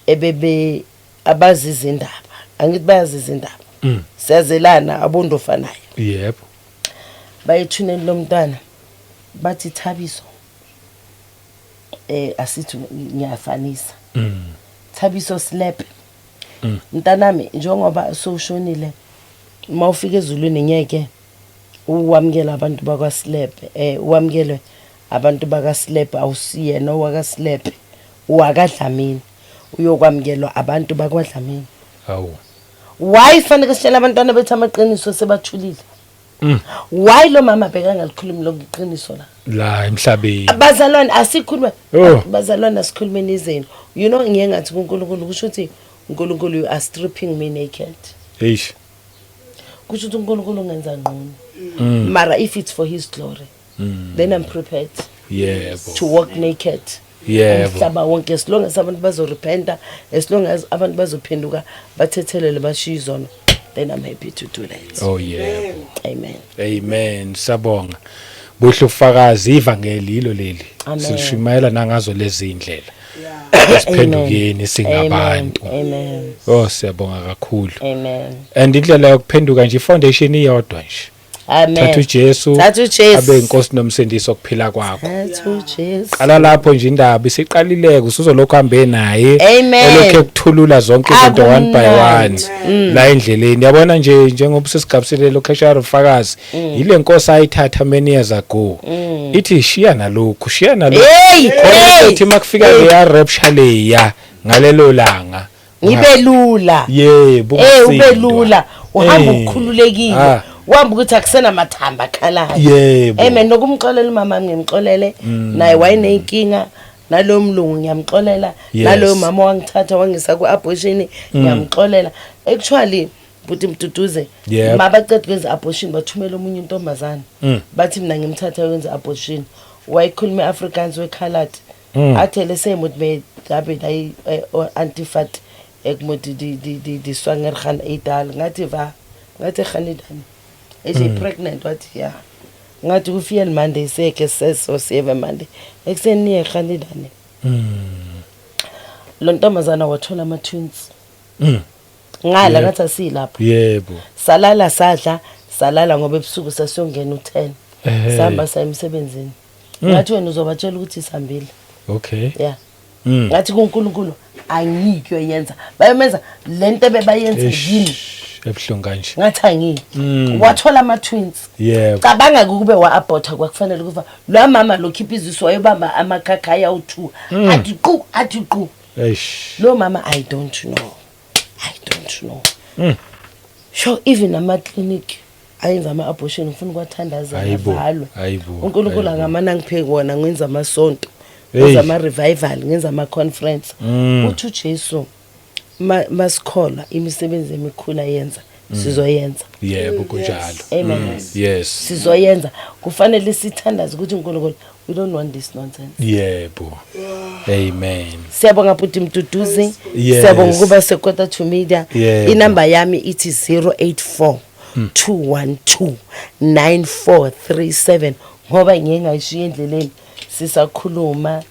ebebe abazi izindaba, angithi bayazi izindaba, siyazelana abondofanayo. Bayethuneni lomntwana, bathi Thabiso, asithi ngiyafanisa, Thabiso Slepe, mntanami, njengoba sowushonile, mawufika ezulwini ngeke uwamukele abantu bakwaSlepe, uwamukele abantu bakaSlepe, awusiyena owakaSlepe, uwakaDlamini, uyokwamukelwa abantu bakwaDlamini. Hawu. Why fanele sitshele abantwana bethu amaqiniso sebathulile? Why lo mama bekangalikhulumi lonke iqiniso la La emhlabeni? Bazalwane, asikhulume. Bazalwane, asikhulumeni izinto. Ngiye ngathi kuNkulunkulu, kusho ukuthi uNkulunkulu, you are stripping me naked. Eish. Kusho ukuthi uNkulunkulu ungenza ngqono, mara if it's for his glory, then I'm prepared to walk naked umhlaba wonke, as long as abantu bazorepenta, as long as abantu bazophenduka, bathethelele, bashiye izono, then I'm happy to do that. Oh yebo. Amen. Amen, sabonga. Buhle ufakazi, ivangeli yilo leli. Amen. Sishumayela nangazo lezi indlela. Siphendukeni singabantu. Amen. Oh, siyabonga kakhulu. Amen. And indlela yokuphenduka nje, ifoundation iyodwa nje. Amen. Thatha uJesu. Thatha uJesu. Abe inkosi nomsindisi okuphila kwakho. Thatha uJesu. Qala lapho nje, indaba isiqalileke, usuzolokhu hambe naye. Amen. Elokhu ekuthulula zonke izinto one by one Akumnandi. la endleleni. Yabona nje, njengoba sesigabisile lokheshara ufakazi, ile nkosi ayithatha many years ago. Ithi shiya nalokhu, shiya nalokhu. Hey, Khona hey. ukuthi makufika leya rapture leya ngalelo langa, Ngibe lula. Yebo. Ube Ungasindwa. lula, uhamba ukhululekile. Uhamba ukuthi akusena mathamba akhalayo. Amen. Nokumxolela umama, ngimxolele, naye wayeneyinkinga. Naloyo mlungu ngiyamxolela. Naloyo mama wangithatha wangisa ku-abortion ngiyamxolela. Actually, bhuti Mduduze, mabaceda kwenza abortion bathumela omunye intombazane. Bathi mina ngimthatha wenza abortion. Wayekhuluma i-Afrikaans wekhalad. Athi le sê moet my daar by die auntie vat, ek moet die swanger gaan uithaal. Ngathi wa, ngathi gaan nie dan. Is jy pregnant? Wathi ja. Ngathi hoeveel maande? Sê ek is 6 of 7 maande. Ek sê nee, ek gaan nie dan nie. Lo ntombazana wathola ama-twins. Ngala ngathi asilapha. Salala, sadla, salala ngoba ebusuku sasiyongena u10. Sihamba saya emsebenzini. Ngathi wena uzobatshela ukuthi sihambile. Yeah. Ngathi kuNkulunkulu angikuyoyenza. Bayomenza lento bebayenza yini. Ebuhlungu kanje. Ngathi angiyi. Wathola ama-twins. Cabanga kube wa-aborta, kwakufanele ukufa lo mama lo khipha izisu, wayobamba amakhakhayi awu-2, athi qu, athi qu. Lo mama, I don't know, I don't know. Sure, even ama-clinic ayenza ama-abortion ngifuna ukuwathandaza Hayibo. avalwe. Hayibo. UNkulunkulu Hayibo. angamane angiphe wona, ngenza amasonto, Hey. ngenza ama-revival, ngenza ama-conference. Uthi uJesu masikholwa imisebenzi emikhulu ayenza sizoyenza. Yebo, kunjalo. Amen. Yes. Sizoyenza. Kufanele sithandaze ukuthi uNkulunkulu, we don't want this nonsense. Yebo. Amen. Siyabonga bhuti Mduduzi. Siyabonga ukuba seKota to Media. Inamba yami ithi 084 212 9437, ngoba ngiye ngayishiya endleleni sisakhuluma.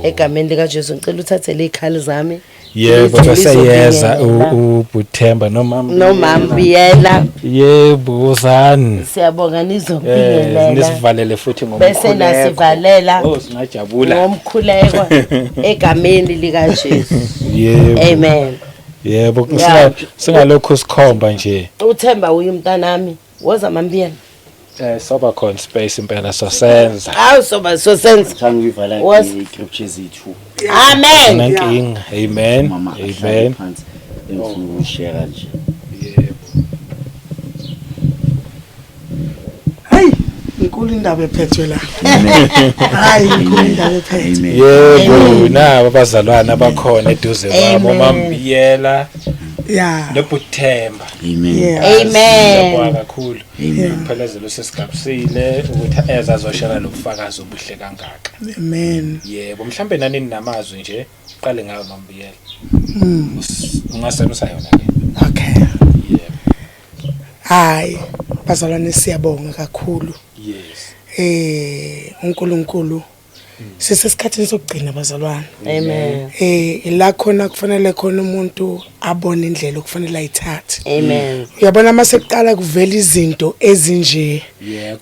Egameni likaJesu ngicela uthathe lezikhali zami. Yebo, Lithi sesiyeza lizobingelela. uButhemba nomama. Nomambiyela. Yebo, uzani. Siyabonga, nizobingelela. Nisivalele futhi Bese ngomkhuleko. nasivalela Oh, singajabula. ngomkhuleko egameni likaJesu. Yebo. Amen. Yebo, Yeah. singalokhu sikhomba nje. Uthemba uye umntanami, woza mambiyela. Soba khona space impela, sosenza. Awu, soba sosenza. Ngithanda ukuyivala nge-scriptures eziyi-two. Amen. Nankinga. Amen. Mama ahlale Amen. phansi, engifuna ukushare nje. Yebo. Hayi, inkulu indaba ephethwe la. Hayi, inkulu indaba ephethwe. Amen. Yebo, nabo abazalwane abakhona eduze kwabo. Amen. Mambiyela Yeah. noButhemba. Amen. Yeah. Amen. Siyabonga kakhulu. Amen. Phelezelo sesigabisile ukuthi eza azoshare lobufakazi obuhle kangaka. Amen. Yebo, mhlambe nani ninamazwi nje, qale ngayo Mambiyela. Ungasena usayona ke. Okay. Yebo. Hayi, bazalwane, siyabonga kakhulu. UNkulunkulu, sisesikhathini sokugcina, bazalwane. Amen. La khona kufanele khona umuntu abone indlela okufanele ayithathe. Amen. Uyabona, mase kuqala kuvela izinto ezinje,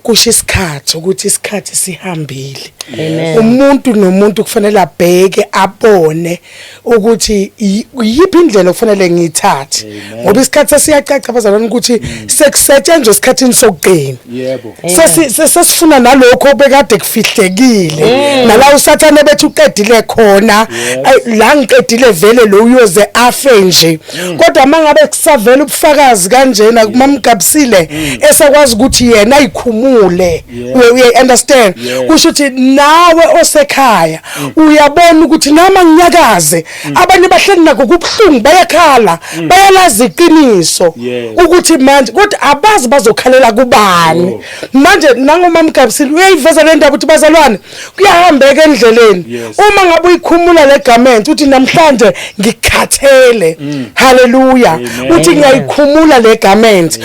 kusho isikhathi ukuthi isikhathi sihambile. Amen. Umuntu nomuntu kufanele abheke, abone ukuthi yiphi indlela okufanele ngiyithathe, ngoba isikhathi sesiyacaca, bazalwane, ukuthi sekusetshenzwa esikhathini sokugcina. Sesifuna nalokho bekade kufihlekile, nala uSathane bethi uqedile khona. Ay, la ngiqedile vele, lo uyoze afe nje. Kodwa mangabe kusavela ubufakazi kanjena, kumamgabisile esakwazi ukuthi yena ayikhumule, uye understand, kusho ukuthi nawe osekhaya uyabona ukuthi nama nginyakaze. Abanye bahleli nako kubuhlungu, bayakhala, bayalazi iqiniso ukuthi manje, kodwa abazi bazokhalela kubani. Manje nangomamgabisile uyayiveza le ndaba ukuthi, bazalwane, kuyahambeka endleleni. Uma ngabe uyikhumula le garment, uthi namhlanje ngikhathele, haleluya. Amen. Uthi ngiyayikhumula le garment.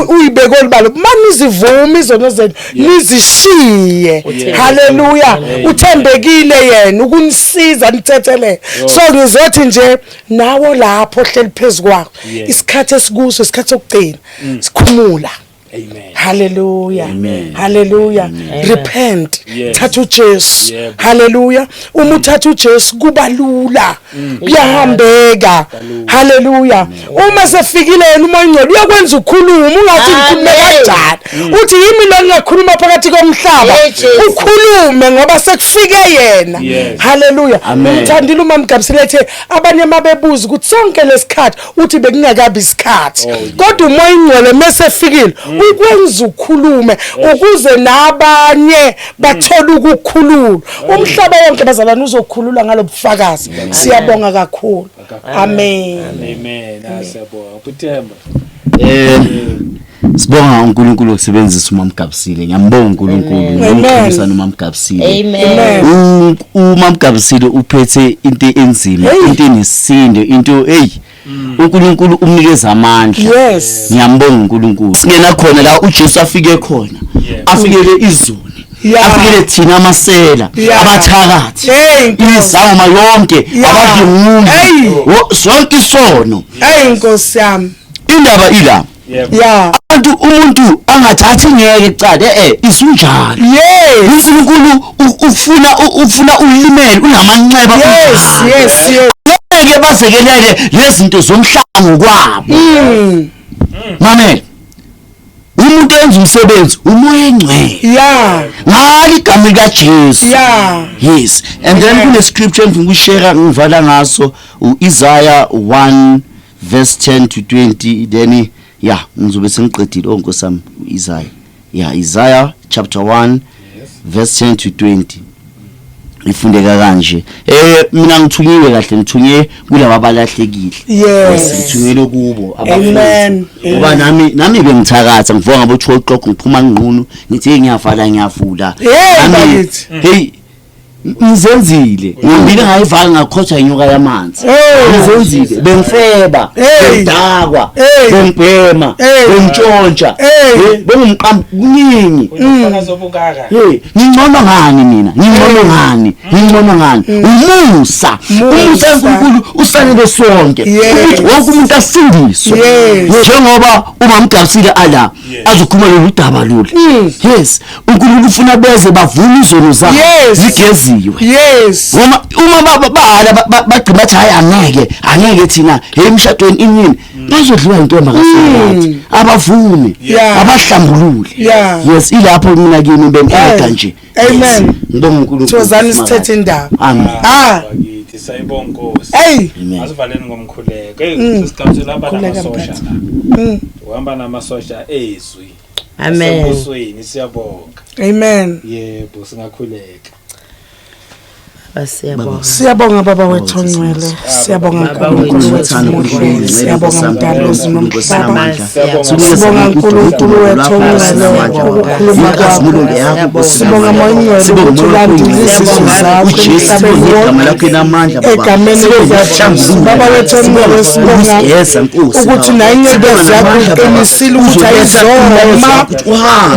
Uyibeke olibalo, manizivuma izono zenu, nizishiye, haleluya. Amen. Uthembekile yena ukunisiza nithethelele. So ngizothi nje nawo lapho hleli phezu kwakho, isikhathi esikuso isikhathi sokugcina, sikhumula. Amen. Haleluya. Amen. Haleluya. Repent. Thatha uJesu. Haleluya. Uma uthatha uJesu kuba lula, kuyahambeka. Haleluya. Uma sefikile yena uMoya oNgcwele, uyakwenza ukhulume ungathi ngikhulume Amen. kanjani, uthi yimi lo ngingakhuluma phakathi komhlaba. Hey, Jesu. Ukhulume ngoba sekufike yena. Haleluya. Amen. Ngithandile uma mgabisile ethe abanye mabebuza ukuthi sonke lesikhathi, uthi bekungakabi isikhathi, kodwa uMoya oNgcwele mase efikile. Ukwenza ukhulume ukuze nabanye bathole ukukhululwa. Umhlaba wonke bazalwane uzokhululwa ngalobufakazi. Siyabonga kakhulu. Amen. Amen. Asiyabonga. Kuthemba. Sibonga uNkulunkulu ukusebenzisa uMamgabisile. Ngiyambonga uNkulunkulu ngokukhulisa noMamgabisile. Amen. UMamgabisile uphethe into enzima, into enesindo, into hey uNkulunkulu umnikeza amandla. Yes. Ngiyambonga uNkulunkulu. Singena khona la uJesu afike khona. Afikele izoni. Afikele thina amasela, abathakathi. Imizangoma yonke, abadlungu. Sonke isono. Hey Nkosi yami. Indaba ila. Yeah. Abantu umuntu angathathi ngeke kucala isunjalo. Yes. uNkulunkulu ufuna ulimele unamanxeba. Yes, yes, yes. Ngeke bazekelele lezinto zomhlaba ngokwabo. Mamela. Umuntu enza umsebenzi umoya engcwele. Yeah. Ngalo igama lika Jesu. Yeah. Yes. And then kune scripture engifuna ukushare ngivala ngaso uIsaiah 1 verse 10 to 20, then yeah ngizobe sengiqedile. Oh Nkosi yami, uIsaiah. Yeah, Isaiah chapter 1 verse 10 to 20. Ifundeka kanje. Mina ngithunyiwe kahle, ngithunye kulaba abalahlekile. Yes. Ngithunyelwe kubo Amen. Ngoba nami bengithakatha ngivuka ngabo 2 o'clock ngiphuma nginqunu ngithi ngiyavala ngiyavula. Hey ngizenzile ngibile ngayivala ngakhotha inyoka yamanzi. Ngizenzile bengifeba, bengidakwa, bengibhema, bengitshontsha, bengumqambi kuningi. Hey ngingcono ngani mina? Ngingcono ngani? Ngingcono ngani? Umusa, umusa kaNkulunkulu usanele sonke ukuthi wonke umuntu asindiswe. Njengoba uMamgabisile ala azokhuluma lolu daba lolu. Yes, uNkulunkulu ufuna beze bavume izono zabo zigeziwe. Yes. Ngoba uma bahala bagcina bathi hayi angeke thina emshadweni inini bazodliwa intombi kaSabatha. Abavume, abahlambulule. Yes, ilapho mina kimi bengeda nje. Amen. Ngibonga uNkulunkulu. Thozani sithethe indaba. Amen. Bakithi sayibonga Nkosi. Hey, asivaleni ngomkhuleko. Hey, sisigabisela hamba namasosha la. Uhamba namasosha ezwi. Amen. Sembusweni siyabonga. Amen. Yebo, singakhuleka. Siyabonga. Siyabonga baba wethu ongcwele. Siyabonga uNkulunkulu wethu omuhle. Siyabonga mdali wezulu nomhlaba. Sibonga uNkulunkulu wethu ongcwele ukukhuluma kwakho. Sibonga Moya ongcwele ukuthi ulandile izwi zakho emhlabeni wonke. Egameni likaJesu. Baba wethu ongcwele sibonga ukuthi nayo incebezi yakho iqinisile ukuthi ayizoma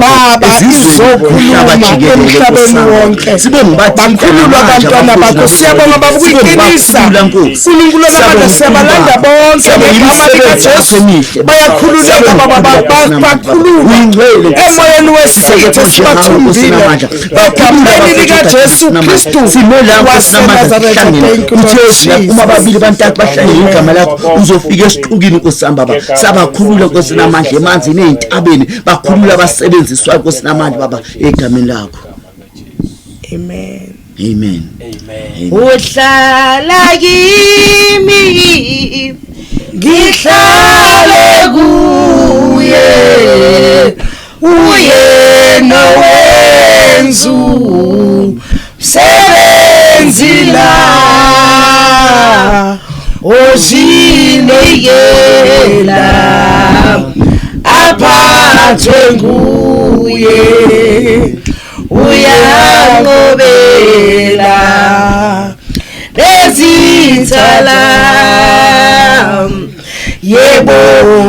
baba izokhuluma emhlabeni wonke. Bakhululwa abantwana bakho. Siyabonga baba ukuyiqinisa. uNkulunkulu onamandla siyabalanda bonke ngegama likaJesu. Bayakhululeka baba, bakhululwa emoyeni wesitha sibathumbile egameni likaJesu Kristu waseNazaretha. Thank you Lord Jesus. Uma babili bantathu bahlangene igama lakho uzofika esixukini Nkosi yami baba. Sabakhulula Nkosi namandla emanzini ezintabeni, bakhulula abasebenziswa Nkosi namandla baba egameni lakho. Amen. Amen. Amen. Uhlala kimi ngihlale kuye, uyena wenzu msebenzi la ozinikela aphathwe nguye, uyanqobela lezithala. Yebo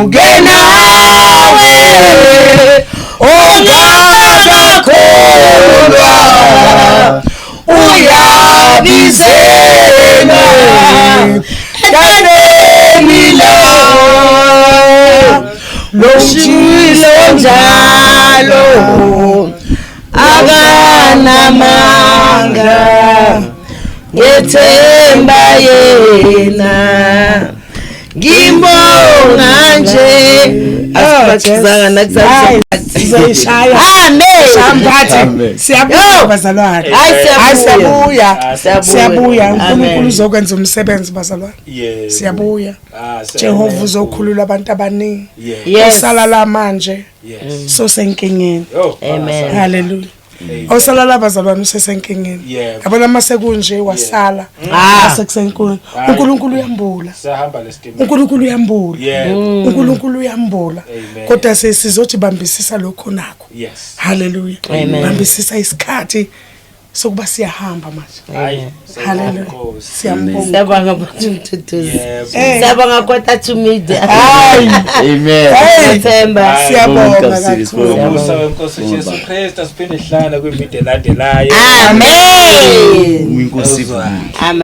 ke nawe ongakakholwa uyabizelwa egameni la loshilo njalo akanamanga ngethemba yena Ngibonga nje. Asibathizanga nakusasa. Sizoyishaya. Amen. Shamphathi. Siyabuya Yo. bazalwane. Hayi Hayi siyabuya. siyabuya. Siyabuya. uNkulunkulu Amen. uzokwenza umsebenzi bazalwane. Yebo. Siyabuya. Ah, siyabonga. Jehova uzokhulula abantu abaningi. Yes. Yes. Osala la manje Yes. sosenkingeni. Oh, Amen. Hallelujah. Osala la bazalwane usesenkingeni. Yebo. Yabona mase kunje wasala. Ah. Asekusenkulu. Hayi. uNkulunkulu uyambula. Sahamba lesitimela. uNkulunkulu uyambula. Yebo. uNkulunkulu uyambula. Amen. Kodwa sesizothi bambisisa lokho nako. Yes. Hallelujah. Amen. Bambisisa isikhathi sokuba siyahamba manje. Hayi. Hallelujah. Nkosi. Siyambonga. Siyabonga bhuti Mduduzi. Yebo. Siyabonga kwata to media. Hayi. Amen. Hey. Themba. Siyabonga Sibonga, kakhulu. Umusa wenkosi Jesu Kristu asiphinde sihlangane kwivideo elandelayo. Amen. Inkosi. Amen.